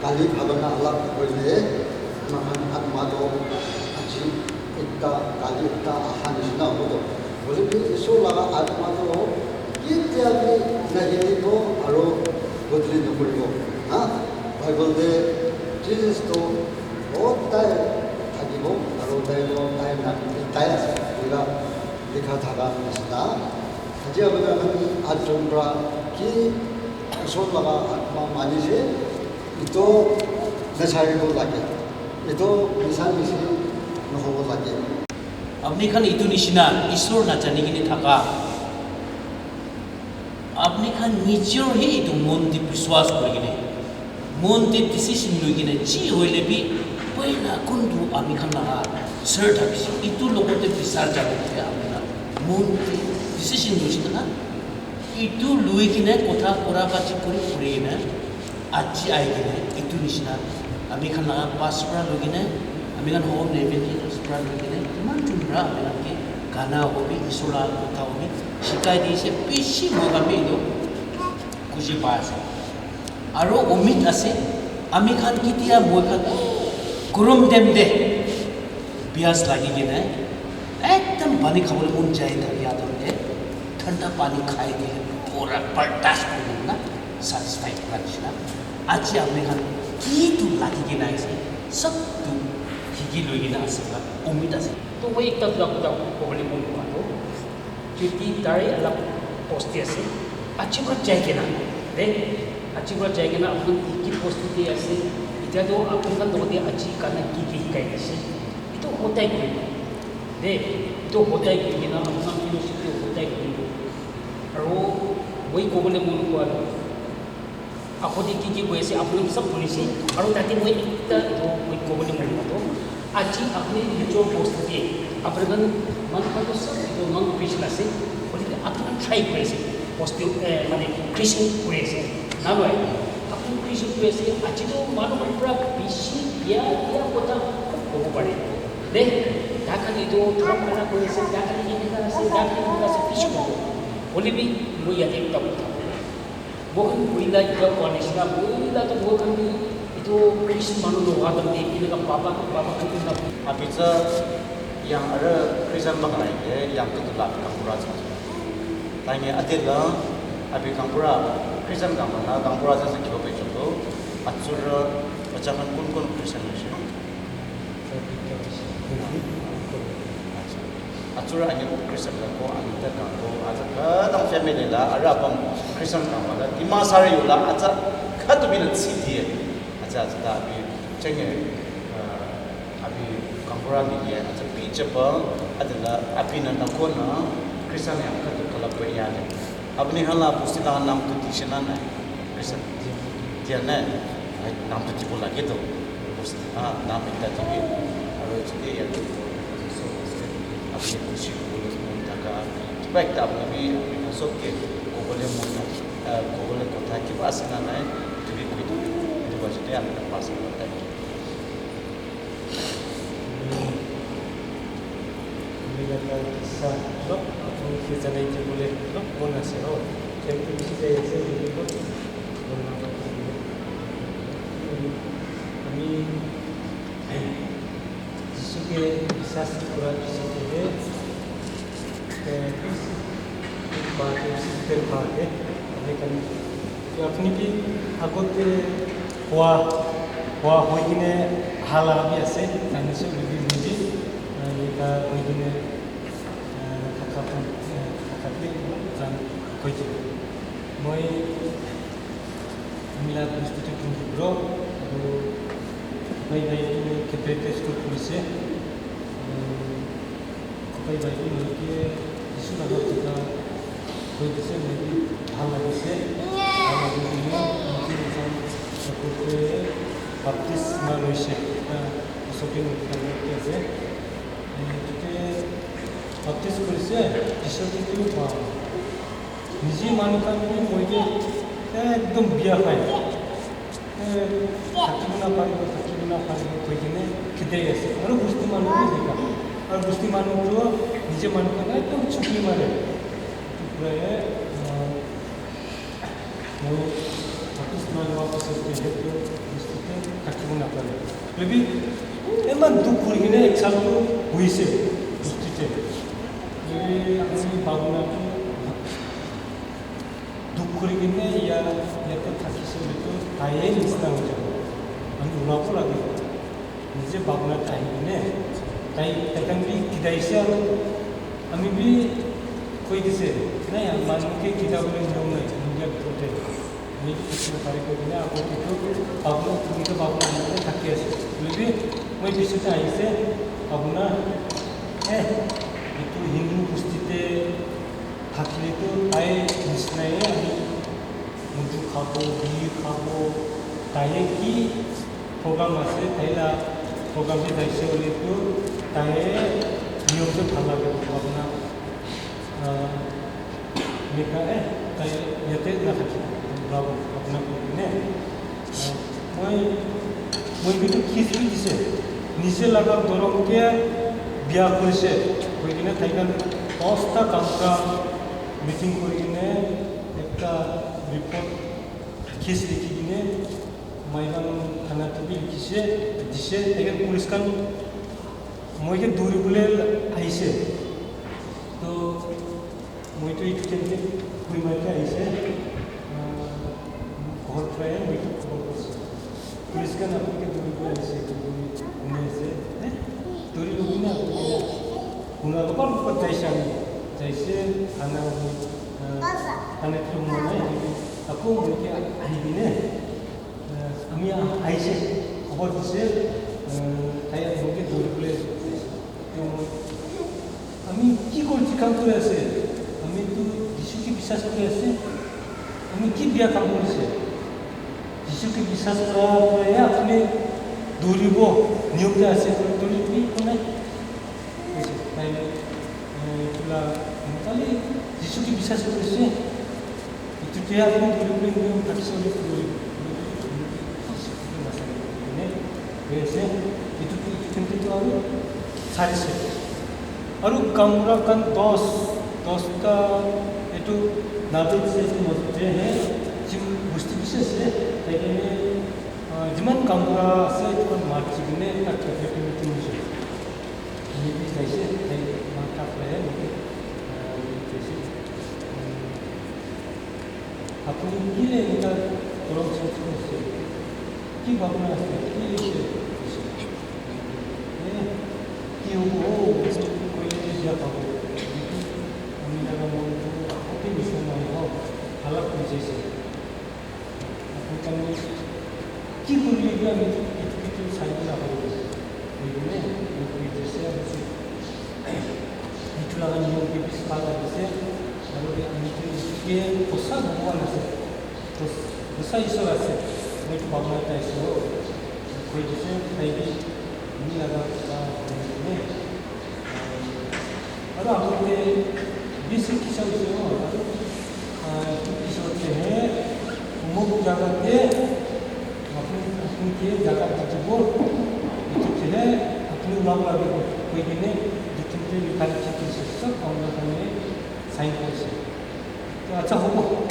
kali bhabana alag hoile, ama khan atma toh aji ekta, kali ekta aha nishina hobo toh. Hoile bi Isor laga atma toh ketia bi nahilibo aro bodli nokoribo. Ha? Bible te Jesus toh sodai thakibo aro tai toh tai nam tai ase. Pura likha thaka nishina. Aji apuni khan atjon para ki Isor laga atma mani se, etu nacharibo lage, etu misa misi nohobo lage. Apuni khan etu nishina Isor najani kene thaka, apuni khan nijor he etu mon te biswas kuri kene, mon te decision loi kena ji hoile bi, poila kuntu ami khan laga sir thakise, etu logote bisar jabo kole ami khan mon te decision loise na, etu loi kena kotha kura bachi kuri kuri kena aji ahi kena etu nishina ami khan laga pastor para loi kena, ami khan home evangelist para loi kena, iman jon para ami khan ke gana hobi, Isor laga kotha hobi, shikai di ase, bishi moi khan bi etu khushi pai ase. Aro umid ase, ami khan ketia moi khan kurum time te pias lagi kena ekdam pani khabole mon jai thaki ase time te, thanda pani khai kena Pura bardas kuri na satisfy kura nishina. Aji apni khan ki tu lagi kena ase, sab tu hiki loi kena ase la umid ase. To moi ekta dua kotha kobole mon kura to, kyunki tai alak post te ase. Aji pra jai kena, de, aji pra jai kena apni ki post te ase, itya to apni khan logote aji karne ki ki hikai ase, itu hotai kuri. De, itu hotai kuri kena apni khan fellowship te hotai kuri. Aro moi kobole mon kura to, agute ki ki koi ase apni khan sob huni ase, aro tate moi ekta etu moi kobole mon kura to, aji apni nijor bosti te apni khan manu khan to sob etu non Christian ase, hoile bi apni khan try kuri ase, bosti, eh, mane Christian kuri ase, na noi? Apni Christian kuri ase, aji to manu khan pura bishi bia bia kotha kobo pare de, tai khan etu dhara bhana kuri ase, tai khan eneka ase, tai khan eneka ase, bishi kobo. Hoile bi moi yate ekta kotha kobo. Moi khan buhi la etia koa nishina, buhi la toh moi khan bi etu Christian manu nohoa time te eneka baba, baba khan eneka. Abitsa yang ada Christian bang lai ke yang tu tu la kampura sa. Tanya adil la abi kampura Christian kampura na kampura sa sa kilo pe choto. Atsura bacha khan kun kun Christian nishina. Atsura ani Christian la ko ani ta ka ko aja ka dang family la ara pam Christian ka mala dima sari yu la aja ka tu bi na si die. Aja aja ta abi chenge abi kampura ni ye aja bi chapa adela abi na na ko na Christian ya ka tu kala pe ya ni. Apni khan la bosti la nam tu dise na nai? Christian dia nai? Ai, nam tu dibo lage to. Bosti, ah, nam ekta dibi. Aro jodi ya tu so ase. Apni khushi kobole mon thaka kiba ekta apni bi apni khan sob ke kobole mon thaka, ah, kobole kotha kiba ase na nai? Etu bi koi dibi. Etu wajah te apni khan pass kuri thaki. Ami laga kisa olop apni ke janai dibole olop mon ase aro. Time tu bishi jai ase, hoile bi olop mon ase. Ami Jisu ke biswas kura bishi thake. Eh, peace, peace bhag hai, peace bhag hai. Apni khan, to apni bi agote hua, hua hoi kene aha laga bi ase, janisu hoile bi moi bi, ah, eneka hoi kene, ah, thaka, ah, thaka bi jan hoi jabo. Moi Ami la Constitute Bro, aru bai bai tu Catholic School puri ase. Aru bai bai tu moi ke Jisu laga kotha koi dise, moi bi bhal lagise. Bhal lagi kene moi ke ekjon Baptist ma loise. Ekta shopping mall ekta ase. Eh, tete Baptist kurise, Jisu ke tu pa. Niji manu khan bi moi ke ekdom bia khai. Eh, thaki na paribo, thaki na paribo koi kene khedai ase. Aru bosti manu bi eneka. Aru bosti manu tu niji manu khan ekdom chuki mare. Etu pura, eh, moi Baptist lowa piছত ke head tu bosti te thaki na pare. Hoile bi eman dukh kuri kene exam tu hoise bosti te. Hoile bi apni bhabona tu dukh kuri kene ya, yate thakise hoile tu tai nisna hoi jabo. Ami ulabo lage. Nije bhabona tai ahi kene, tai, tai khan bi khedai ase aru ami bi koi dise, nai, manu ke kheda bole niyom nai, India bitor te. Ami bi khedi na pare koi kene, ago te tu bhabona, khedi na bhabona ahi kene thaki ase. Hoile bi moi bishi ta ahi ase, bhabona, eh, etu Hindu bosti te thakile tu tai nisna he ami muju khabo, biri khabo, tai ki program ase, tai la program te jaise hoile tu tai niyom tu bhal lage, apna, ah, eneka, eh, tai yate nathaki, bravo, apna koi kene, ah, moi, moi bi tu khis bi dise, nije laga dhorom ke bia korise, koi kene tai khan dosta kamra meeting kuri kene ekta report, khis likhi kene, Maigang thana te bi likhise, dise, tai khan police khan moi ke dhuri bole ahise. To, Moi tu itu kente khui mai ke aise. Ghor prai moi tu khobor paise. Police khan apni ke duri koi aise, koi koi koi aise. Eh? Duri lobi na apni ke. Kuna ko par ko jaise ami. Jaise khana ko, ah, khana khilo mo nai. Ako moi ke ahi dine. Ah, ami aise. Khobor dise. Ah, tai apni ke duri koi aise. Ami ki kori, ki kam kori ase? Ami tu Jisu ke biswas kori ase. Ami ki bia kam kori ase? Jisu ke biswas kora pore apni duribo niyom te ase koi duri bi konai. Ase tai, eh, pura khali Jisu ke biswas kori ase. Itu dia pun duri pun niyom tak sori duri. Itu nasa ini. Biasa itu itu itu itu aru sari se. Aru kamra khan dos, dosta itu nabi se itu masjid hai. Jim gusti bishi ase. Lekin, ah, jiman kamra ase itu khan marchi kene tak tak itu itu itu. Ini bi saise, tai mata pore, ah, ini saise. Apuni kile eneka gorom sense kuri ase? Ki bhabna ase? Ki ase? Eh, ki hobo? Koile ke bia pabo. Ami laga mon tu akote bisna nahi ho. Halak hoi jaise. Apuni khan ki korile bi ami etu, etu sai kena hobo. Hoikene, etu koi jaise, ami Etu laga niyom ke bishi bhal lagise, aru ke ami ke ke kosa Bhagwan ase, kos-, kosa Isor ase, moi tu bhabna ekta ase, koi dise, tai bi ami laga kiba hoikene, aru ami ke bishi kisa hoise, aru, ah, etu Isor ke he, omuk jaga te, Apni, apni ke jaga dibo, etu ke apni ulab lagibo, koi kene, etu ke likha likhi kuri se, sob apna karne sign kuri se. To acha hobo.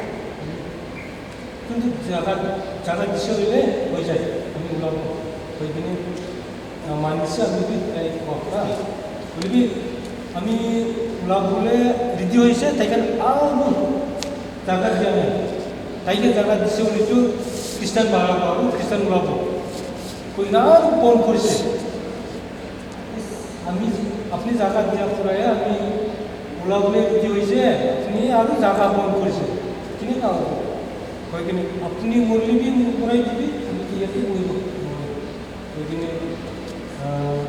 Kintu jaga, jaga dise hoile hoi jai, apni ulabo, koi kene, ah, manise apni bi try kora. Hoile bi apni ulabole ready hoise, tai khan aru Jaga dia nai. Tai ke jaga dise hoile tu Christian bahar aru Christian ulabo. Koi na aru bon korise. Ami apni jaga dia pura ya, ami ulabole ready hoise, apni aru jaga bon korise. Kene na hobo? Koi kene apni morle bi morai dibi, ami ke yate bohibo. Koi kene, ah,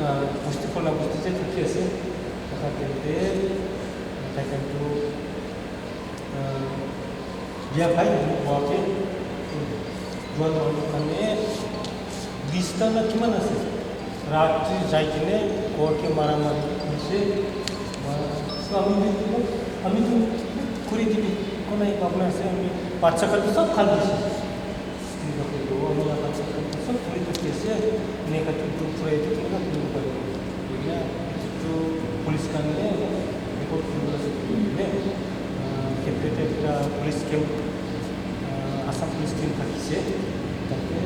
ah, bosti kola bosti je thaki ase. Thaka tente, tai khan tu, ah, bia khai, bia khai, juan manu khan e, bista na kiman ase? Rati jai kene, ghor ke mara mari korise. Ma-, so ami tu, ami tu kuri dibi, kona hi bhabna ase, ami bacha khan tu sob khai dise. Eneka kuri dibo, ami laga sob kuri thaki ase, eneka tu group pura etu eneka kuri bo paribo. Eneka etu tu police khan he report kuri bo ase koi kene, ah, capital ekta police camp, ah, Assam police camp thakise, tate,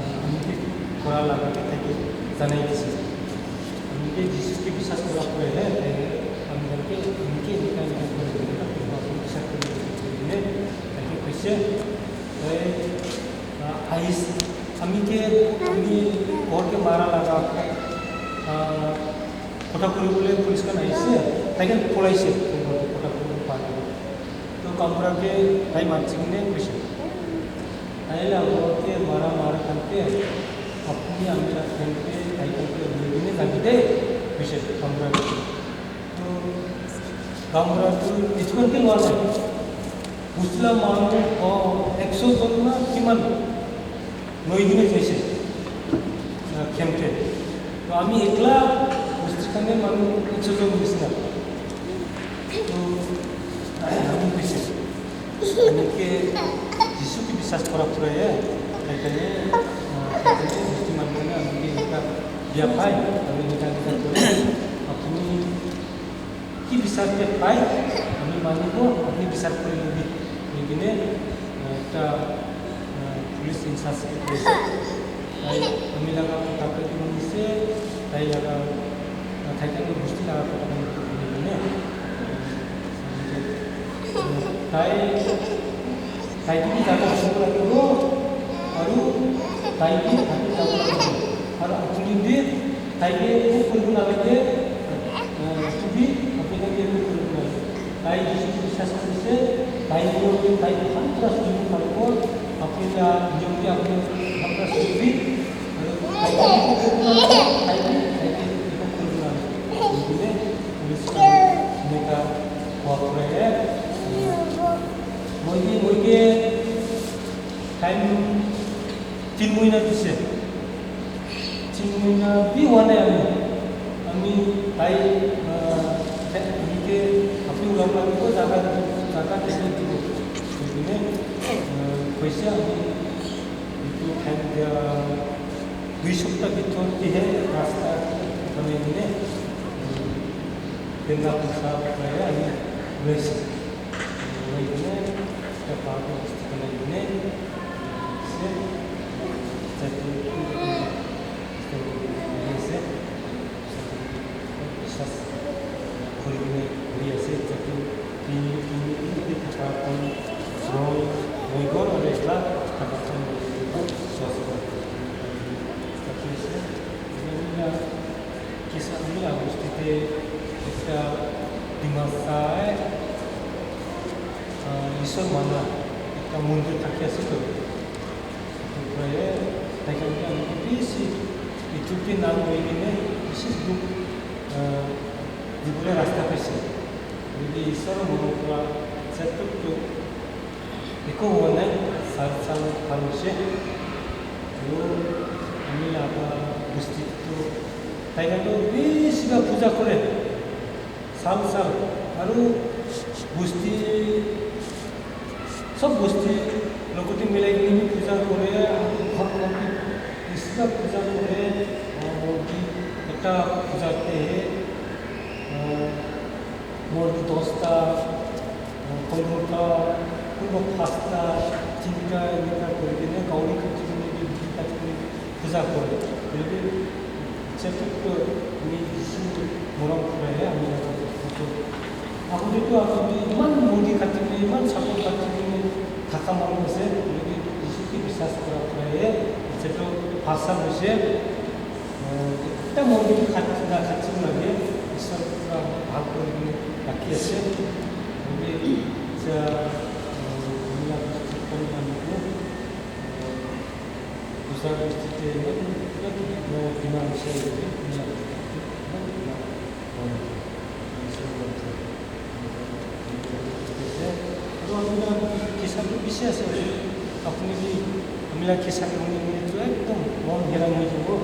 ah, ami ke kora laga ke thaki janai dise. Ami ke Jisu ke biswas kora pore he, te ami khan ke, ami ke eneka eneka kuri kene thaki bo, ami biswas kuri kene thaki koise. Te, ah, ais, ami ke, ami ghor ke mara laga, ah, kotha kuri bole police khan ahise, tai khan polaise, kotha kuri bole. To Kamra ke tai manchi kene koise. Tai la ghor ke mara mara khan ke, apni ami la khan ke, tai khan ke loi kene jai de, koise Kamra ke. To Kamra tu etu khan ke loi jai. Muslim manu, oh, ekso jon na kiman loi kene jaise, ah, camp te. To ami ekla bosti khan ke manu ekso jon nisina. To ami koise, ami ke Jisu ke biswas kora pore he, tai khan he, ah, tai khan he bosti manu khan he ami ke eneka bia khai, ami eneka eneka kore, apni ki bisar ke pai, ami manibo, apni bisar kuri lobi. Koi kene, ah, ekta, ah, police in charge ke koise. Tai ami laga kotha kuri manise, tai laga, ah, tai khan ke bosti laga kotha kuri kene, Tai, tai ke bi jaga dikhibo lagibo, aru tai ke thaki jabo lagibo. Aru apuni bi tai ke ekko kuribo nalage, eh, etu bi apuni ke ekko kuribo nalage. Tai Jisu ke biswas korise, tai niyom ke tai bhal para sulibo paribo, apuni la niyom ke apuni bhal para sulibi, aru tai ke ekko kuribo nalage, tai ke, tai ke ekko kuribo nalage. Etu hoile police khan eneka koa kure. Moi ke, moi ke time tin mohina dise. Tin mohina bi hua nai ami. Ami tai, ah, tai ami ke apni ulab lagibo jaga, jaga dekhi dibo. Koi kene, ah, koise ami etu time dia dui sapta bhitor te he rasta banai kene, ah, Ganga Prasad koi ami loise. Loi kene, ekta bhal para bosti banai kene, ase, jate, ase, biswas kuri kene, kuri ase, jate, tini, tini, tini, tini thaka khan, rong, moi ghor, aru ekla thaka khan, moi ghor, swasth, jate, ase, enia, Kisa ami la bosti te ekta Dimasa, ah, Isor mana ekta mondir thaki ase toh. Etu pora he tai khan ke ami ke bishi etu ke nam hoi kene bishi dukh, ah, dibole rasta paise. Hoile bi Isor manu pora setup tu Eko howa nai, sal sal bhal hoise. Aru ami laga bosti tu tai khan tu bishi para puja kore. Sal sal. Aru bosti, sob bosti logote milai kene bi puja kore. Aru ghor ghor bi bishi para puja kore. Aru bi ekta puja te he, ah, Morbi dosta, pondro ta, kunba pasta, tinta, eneka kuri kene, gauri kati kene, bhi kati kene, puja kore. Hoile bi, chapter to, ami bishi morom kura he, ami laga to. Agute to ami bi iman murti kati kene, iman chapur kati kene, thaka manu ase, hoile bi Jisu ke biswas kura kura he, etu to bhasha hoise. Ekta murti khat na khat lage, Isor pura bhal kuri kene rakhi ase. Hoile bi ja, mila kuri manu ko, dusra bosti te eman, eman bimar hoise, mila bosti te eman bimar. Aru ami la kisan tu bishi ase. Apuni bi ami la kisan huni huni tu ekdom mon heran hoi jabo.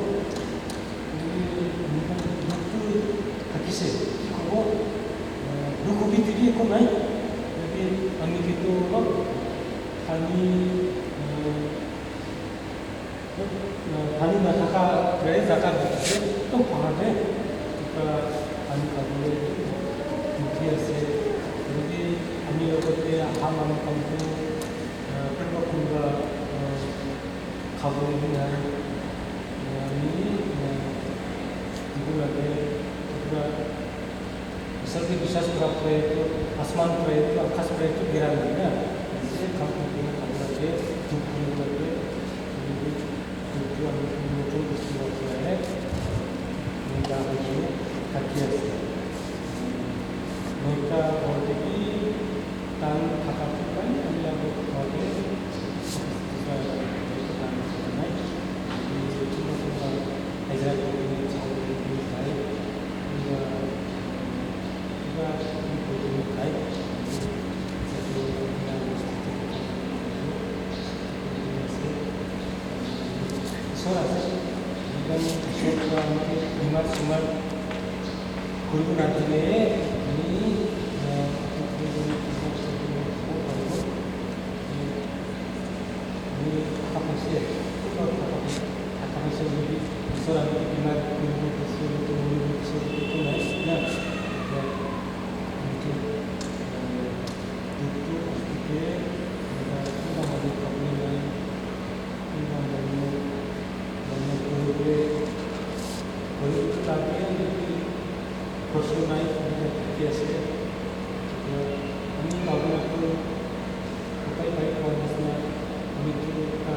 Dukh tu thakise, ki kobo? Dukh hobi te bi eko nai. Lekin ami ke tu olop pani, Pani nathaka pore jaga dikhi ase, ekdom pahar te, ekta pani khabole dikhi ase, hoilebi ami logot te aha manu khan tu, ah, kunba kunba, ah, khabole bi nai, ah, ami, ah, dibo lage, pura Isor ke biswas kura pore to, asman pore to, akash pore to gira nahi na. Aise kam kuri kena khabo lage, dukh kuri lage, dukh tu ami khan notun bosti loi kena, moi ja hoi kena thaki ase. Moi ta ghor te bi tan thaka tu kai, ami laga ghor te, hajira kuri kena chawal kuri kena khai. Kiba, kiba, kiba kuri kena khai. Isor ase. Isor pora bimar simar kuri kena dile, ami, ah, Ami thaka paise, thaka paise, thaka paise hoile bi, Isor ami ke bimar kuribo bishi hoile, moribo bishi hoile, etu nai na. Ami ke, ah, dukh tu hospital, ah, kunba manu problem nai, kunba manu, manu kuribo, kuribo lage, lekin Hospital nai, ami khan dikhi ase. Ami bhabona tu Pai koa nisna, ami tu ekta,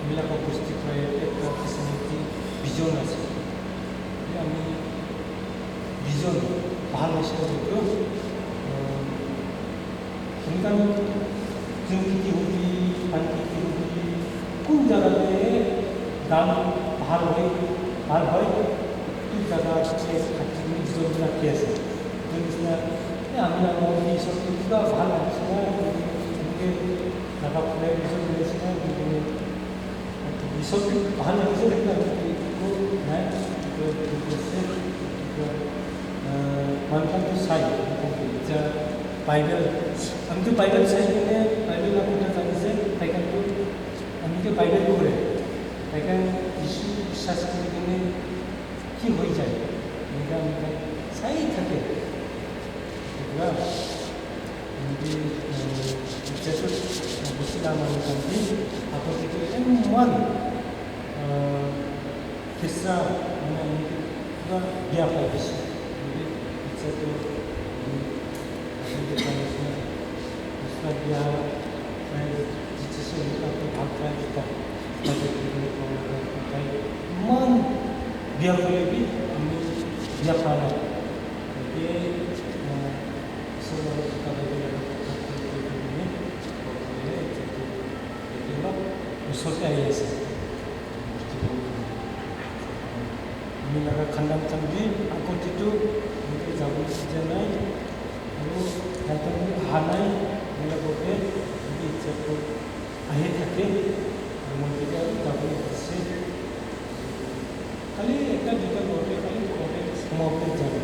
ami laga bosti para yate ekta facility vision ase. Ete ami vision bhal ase koile tu, uh, ami khan jun kheti hobi, dhan kheti hobi, kun jaga te dhan bhal hoi, bhal hoi, etu jaga te kheti kuri vision rakhi ase. Etu nisna, eh, ami laga moni sob tu pura bhal lagise na, enke jaga pura vision rakhi ase na, enke Isor tu bhal lagise, lekin ami tu eku nai, eku, eku ase, eku, ah, manu khan tu sai, etu Bible, ami tu Bible sai kene, Bible laga kotha jani se, tai khan tu, ami tu Bible pore, tai khan Jisu biswas kuri kene ki hoi jai, eneka ami khan sai thake, etu na. Etu, eh, etia tu, eh, bosti laga manu khan bi, ago te tu eman, eh, pisa, mane, etu pura biya pai bishi. Etu etia tu, eh, ago te khan tu, pisa biya, eh, jisu etu tu bhal pai jeta. Eman biya kore bi, ami biya pa nai. Etu, eh, Osor te ahi ase. Ami laga khandan khan bi ago te tu enke jabo ijat nai. Aru yate bi aha nai. Ami laga ghor te bi ijat ahi thake. Aru moi ketiya bi jabo ase. Khali ekta duita ghor te, khali ghor te somo kori jabo.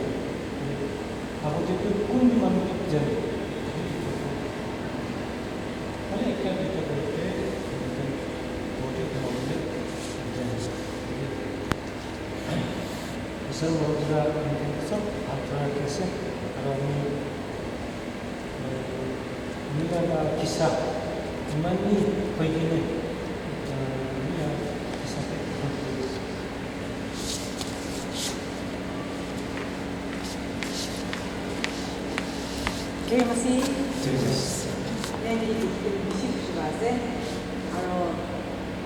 Ago te tu kun bi manu thaki jai. Khali ekta duita ghor te, ghor te somo kori jabo. Isor ghor pura sob bhal pora rakhi ase. Aru ami Ami laga kisa iman bi hoi kene, ah, ami laga kisa te. Jai Masih. Jai Masih. Nani bishi khushi pa ase. Aro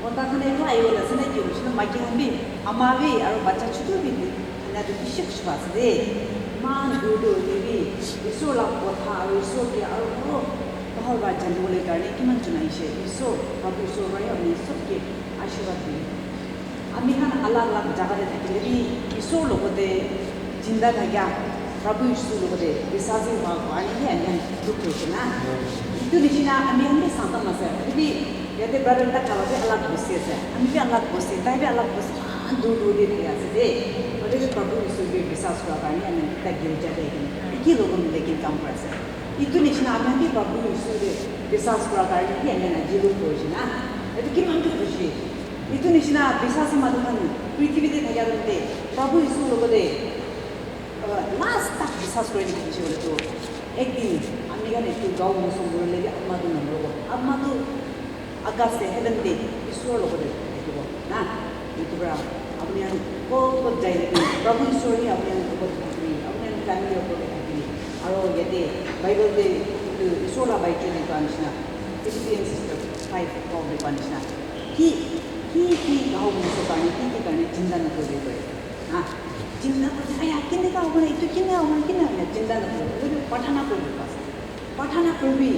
Mota khan etu ahi bole ase na ki hoishe na, maiki khan bi, ama bi, aru bacha chutu bi, ena tu bishi khushi pa ase de. Iman dur dur hoile bi, Isor la kotha aru Isor ke aru bhal para jani bole karne kiman jun ahishe. Isor, Prabhu Isor para apni sob ke ashirwad diye. Ami khan alag alag jaga te thakile bi, Isor logote jinda thakia Prabhu Yishu logote biswasi hwa karne hi ami khan dukh hoise na. Etu nishina ami khan bi Sangtam ase. Etu bi yate brother ekta kala bi alag bosti ase. Ami bi alag bosti, tai bi alag bosti, eman dur dur te thaki ase de. Hoile bi Prabhu Yishu ke biswas kura karne ami ekta girja te ahikena eki logot mili kena kam kuri ase. Etu nishina ami khan bi Prabhu Yishu te biswas kura karne hi ami khan aji dukh hoise na. Etu kiman tu khushi. Etu nishina biswasi manu khan prithibi te thakia time te Prabhu Yishu logote last tak biswas kuri na thakishe koile tu, ek din ami khan etu gao mongso morile bi atma tu namoribo. Atma tu akas te, heaven te Isor logote thakibo na. Etu para apni khan kot kot jai le bi Prabhu Isor hi apni khan logot thakibi, apni khan family opor te thakibi. Aro yate Bible te etu Isor la Bible te koa nishina, Philippians chapter five twelve te koa nishina, ki, ki, ki gao mongso karne, ki, ki karne chinta nakuribi koi. Ha? Chinta kuri, aya, kineka hobo na, etu kineka hobo na, kineka hobo na, chinta nakuribi. Hoile bi prarthana kuribi bas. Prarthana kuribi.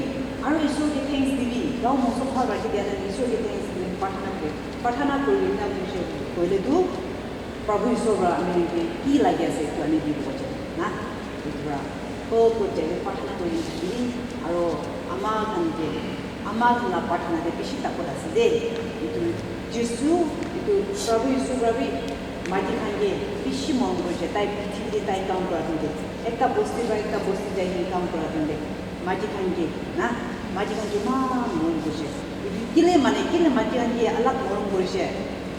Aru Isor ke thanks dibi. Gao mongso bhal rakhi dia na, Isor ke thanks dibi. Prarthana kuribi. Prarthana kuribi na, koile tu, Prabhu Isor para ami ke ki lagi ase, etu ani dibo je. Na? Etu para, ko, ko jai ke prarthana kuri thaki, aru ama khan ke, ama khan la prarthana te bishi takot ase de. Etu Jisu, etu Prabhu Jisu para bi maiki khan ke bishi morom kuri ase. Tai prithibi te tai kam kura time te, ekta bosti para ekta bosti jai kene kam kura time te, maiki khan ke na, maiki khan ke eman morom kuri ase. Etu kile mane, kile maiki khan ke alag morom kuri ase.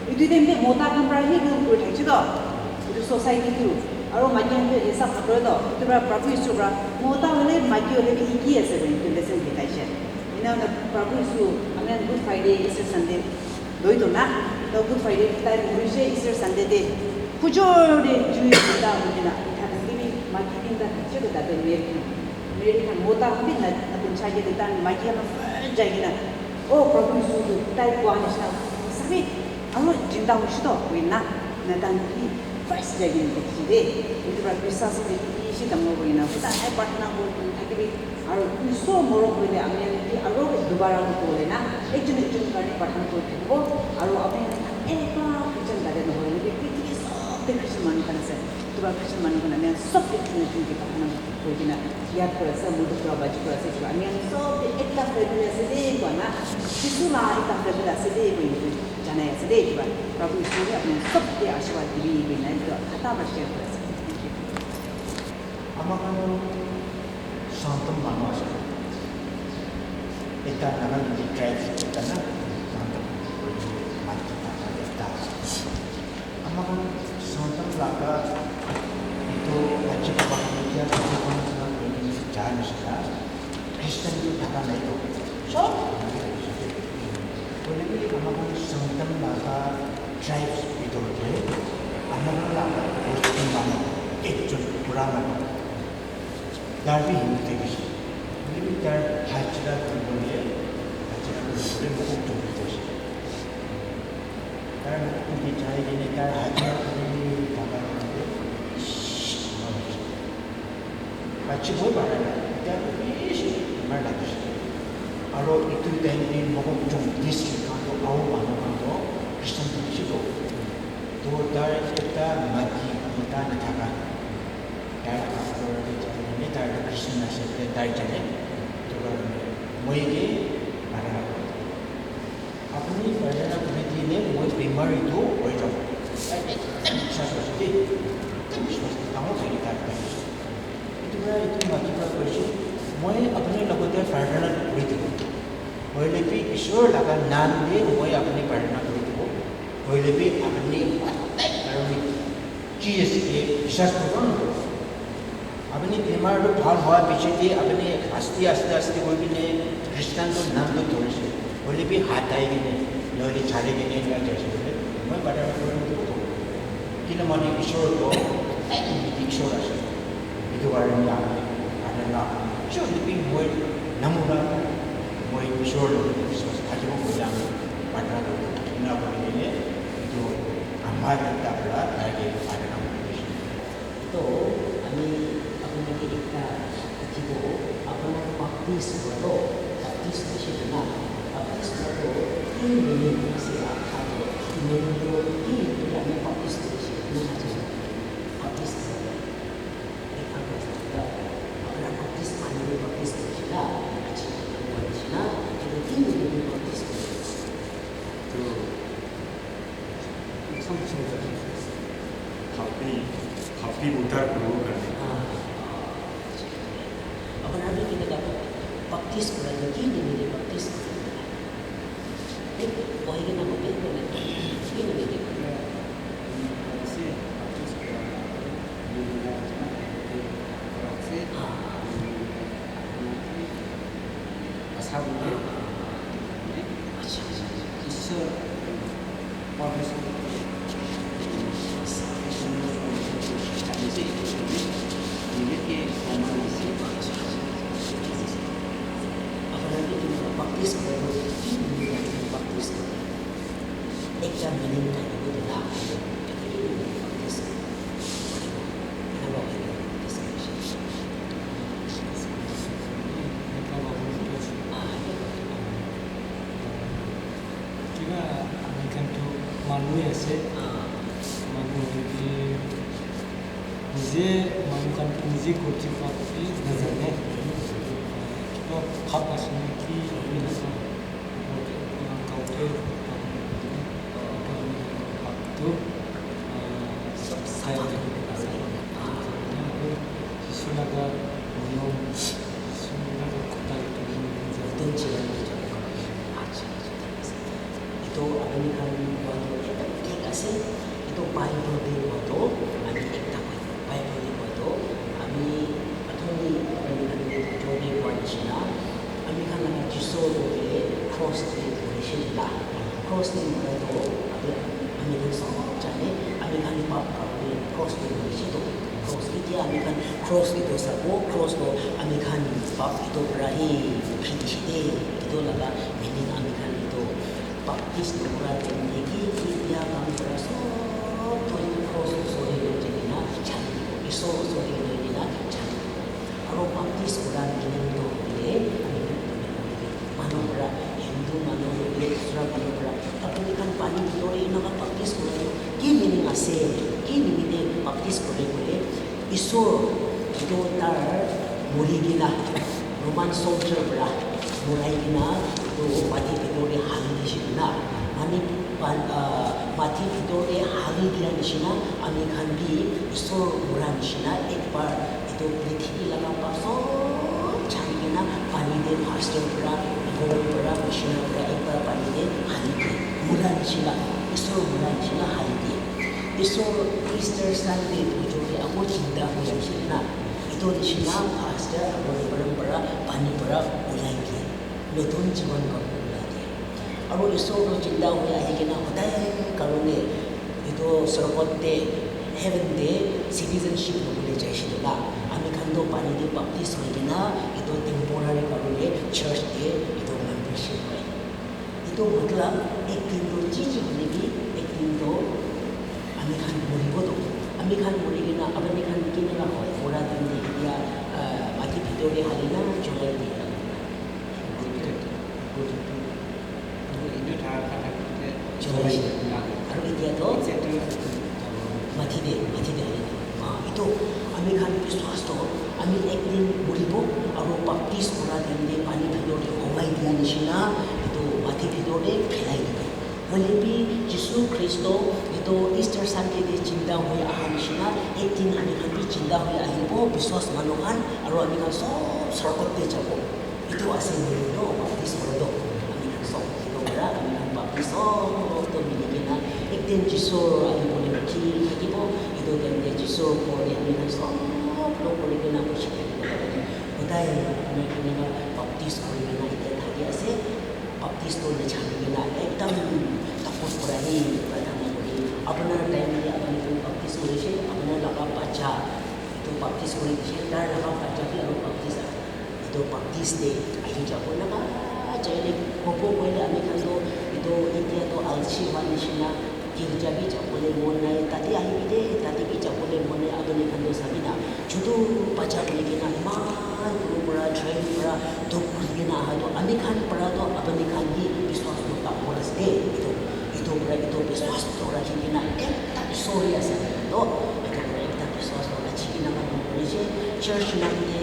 Etu time te mota khan para hi rule kuri thakise toh. Etu society tu. Aru maiki khan tu hisab nakore toh. Etu para Prabhu Jisu para mota hoile maiki hoile bi eki ase koile etu lesson dikhai ase. Ena hoina Prabhu Jisu ami khan Good Friday, Easter Sunday loi toh na. Toh Good Friday tai mori se Easter Sunday te. Pujor te jui tinta hoi kena utha khan ke bi maiki tinta thakise toh tate mare khan. Mary khan mota khan bi na, na punchai ke, tai maiki khan first jai kena, "Oh, Prabhu Yisu tu tai koa nishina sabi, aro jinda hoishe toh," koina, na tai bi first jai kena dikhishi de. Etu pra biswas bi bishi dangor hoina, sida tai prarthana kuri kuri thakibi. Aro Yisu morom hoile ami khan bi aro dubara kuri kena, ekjon ekjon karne prarthana kuri thakibo. Aro ami khan ekta Christian gari nohoi, prithibi sob te Christian manu khan ase. Etu pra Christian manu khan ami khan sob te ekjon ekjon ke prarthana kuri kena yad kuri ase, modo kura baji kuri ase, kiba ami khan sob te ekta family ase de koina, Jisu la ekta family ase de koina etu janai ase de, kiba Prabhu Yisu apni khan sob ke ashirwad dibi koina etu khata pra share kuri ase. Thank you. Ama khan toh Sangtam manu ase. Ekta Naga Naga tribe ekta na, Sangtam manu ekta ase. Ama khan Sangtam laga etu aji kaba kia kaba khan khan koi kena jai nishina. Christian tu thaka nai toh. Sob. Hoile bi ama khan Sangtam laga tribes bitor te ama khan laga Muslim manu ekjon pura manu. Dar bi Hindu te bishi. Hoile bi tar hajira kuri bole, hajira kuri bole mokok jombi jaise. Tar mokok jombi jai kene tar hajira kuri thaka time te, ish, ama hoise. Bachi boi para nai, etia bishi bimar lagise. Aro etu time te mokok jombi district khan toh aru manu khan toh Christian te bishi toh. Toh tar ekta mati mota nathaka. Tai laga ghor te jai kene tai toh Christian ase koile tai jane. Etu karne moi ke mara kuri dibo. Apuni prarthana kuri dile moi bimar etu hoi jabo. Tai ekdam biswas ase de. Ekdam biswas ase. Dangor hoikena tai koi ase. Etu para etu mati para koise, "Moi apuni logote prarthana kuri dibo. Hoile bi Ishwar laga naam te moi apuni prarthana kuri dibo. Hoile bi apuni atai karone Jesus ke biswas kuribo na kuribo? Apuni bimar tu bhal hoa piche te apuni aste, aste, aste koi kene Christian tu naam tu thorise. Hoile bi hatai kene, nohole chale kene eneka jaise koile, moi prarthana kuri dibo." Kile mane Ishwar tu ekdam Ishwar ase. Etu karne na, karne na, Ishwar tu bi moi namu na, moi Ishwar logote biswas thakibo koina prarthana kuri dibo. Eneka kuri kene etu ama ekta para tai ke prarthana kuri dise. To, ami apuni ke ekta dikhibo, apuni Baptist hua to, Baptist hoise koina, Baptist hua to, ki meaning ase, apuni to, ki meaning to, ki meaning to ami Baptist hoise, koina ase, Baptist hua to, ekta Baptist hua to, apuni Baptist manu Baptist hoise na, achi, koina ase na, etu ki meaning to Baptist hoise? To, Bhakti, bhakti udhar kuribo karne. Ah, ah, acha. Apuni khan bi kineka baptize kura tu ki nimite baptize kura? Eh, bohi kena kobi, ki nimite kura? Ase, baptize kura. Ah. Bhasha hoile, acha, acha, acha. Isor, permission, apuni ke proman ase. Apuni ke baptize kora tu ki baptize kora? Ekta meaning thaki bo na, etu ki baptize kora? Ena ba hoile baptize kora. Ah, kiba ami khan tu manu ase, manu hoile bi nije manu khan tu nije goti kha bi najane. Kiba bhab ase na ki hobi nasa, gaote bhab tu, ah, sai ase. Jisu laga niyom Etu apuni khan kua tu ekdam thik ase. Etu Bible te kua tu ami ekta koi. Bible te kua tu ami athoni apuni khan ke jor te kua nishina ami khan laga Jisu tu ke cross te morise la. Cross te mora tu ami, ami khan sob jane ami khan pap karone cross te morise tu. Cross, itya ami khan cross etu sabo, cross toh ami khan pap etu para hi rukhi dise de, etu laga meaning ami khan etu baptize nokura time te ki ki biya kam kura sob toh etu cross osor te loi jai kena jai dibo, Isor osor te loi kena jai dibo. Aro baptize kura meaning toh hoile ami khan manu para, Hindu manu hoile dusra manu para, apni khan pani bitor te eneka baptize kura toh ki meaning ase, ki nimite baptize kure koile, Isor etu tar muri kena, Roman soldier para murai kena etu mati bitor te hali dise kena, mani pa-, ah, mati bitor te hali dia nishina ami khan bi Isor mura nishina ek bar etu prithibi laga pap sob chari kena pani te pastor para, ghor para, missionary para ek bar pani te hali dia, mura nishina, Isor mura nishina hali dia. Isor Easter Sunday bujor te ako jinda hoi aise na. Etu nishina pastor aro reverend para pani para ulai diye. Notun jiban pabu ulai diye. Aro Isor toh jinda hoi ahi kena hodai karone etu sorgot te, heaven te citizenship lobole jaise na. Ami khan toh pani te baptize hoi kena etu temporary karone church te etu membership hoi. Etu matlab ek din toh ji ji hoile bi ek din toh ami khan moribo toh. Ami khan mori kena apni khan kineka hoi? Pura din te etia, ah, mati bitor te hali na cholai diye. Cholai diye. Aru etia toh mati te, mati te hali na. Ah, etu ami khan biswas toh, ami ek din moribo, aru baptize kura time te pani bitor te humai dia nishina, etu mati bitor te phelai dibo. Hoile bi Jisu Kristo etu Easter Sunday te jinda hoi aha nishina, ek din ami khan bi jinda hoi ahibo, biswas manu khan, aru ami khan sob sorgot te jabo. Etu ase nini no, baptize kura toh. Ami khan sob etu para, ami khan baptize sob toh mili kena, ek din Jisu ahi bole rukhi thakibo. Etu time te Jisu ghor te ami khan sob log kuri kena khushi thaki bole pare. Hodai ami khan baptize kuri kena etia thaki ase. Baptize toh nachani kena ekdam takut para hi pratana kuri. Apnar time te apni khan baptize kurishe, apnar laga bacha etu baptize kuri dishe, tar laga bacha bi aru baptize Etu baptize te ahi jabo na ba, chaile hobo koile ami khan toh etu etia toh alsi howa nishina girja bi jabole mon nai, tate ahi bi de, tate bi jabole mon nai, apni khan toh sabi na, chutu bacha kuri kena iman duru para train para dukh kuri kena aha toh ami khan para toh apni khan bi biswas toh dangor ase de, etu, etu para etu biswas toh rakhi kena ekta Isor he ase toh, etu para ekta biswas toh rakhi kena manu kuri ase, church nam te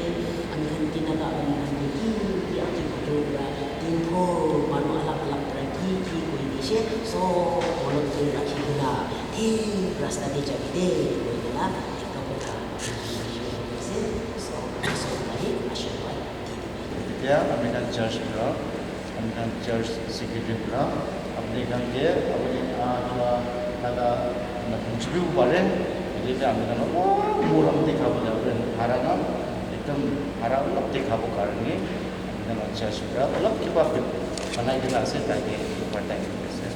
Ami khan tina laga ami khan ke ki ki age bhador para din bhor manu alag alag para ki ki koi dishe, sob olop din rakhi kena thik rasta te jabi de koi kena ekta kotha ase, sob manu sob laga ashirwad di dibi. Etia ami khan church para Ami khan church secretary para apni khan ke apni, ah, thora laga na phuchibi pare, etu te ami khan olop morom dikha bole, apni hara na ekdam hara olop dikha bo karne ami khan church para olop kiba banai kena ase, tai ke etu para tai kena ase.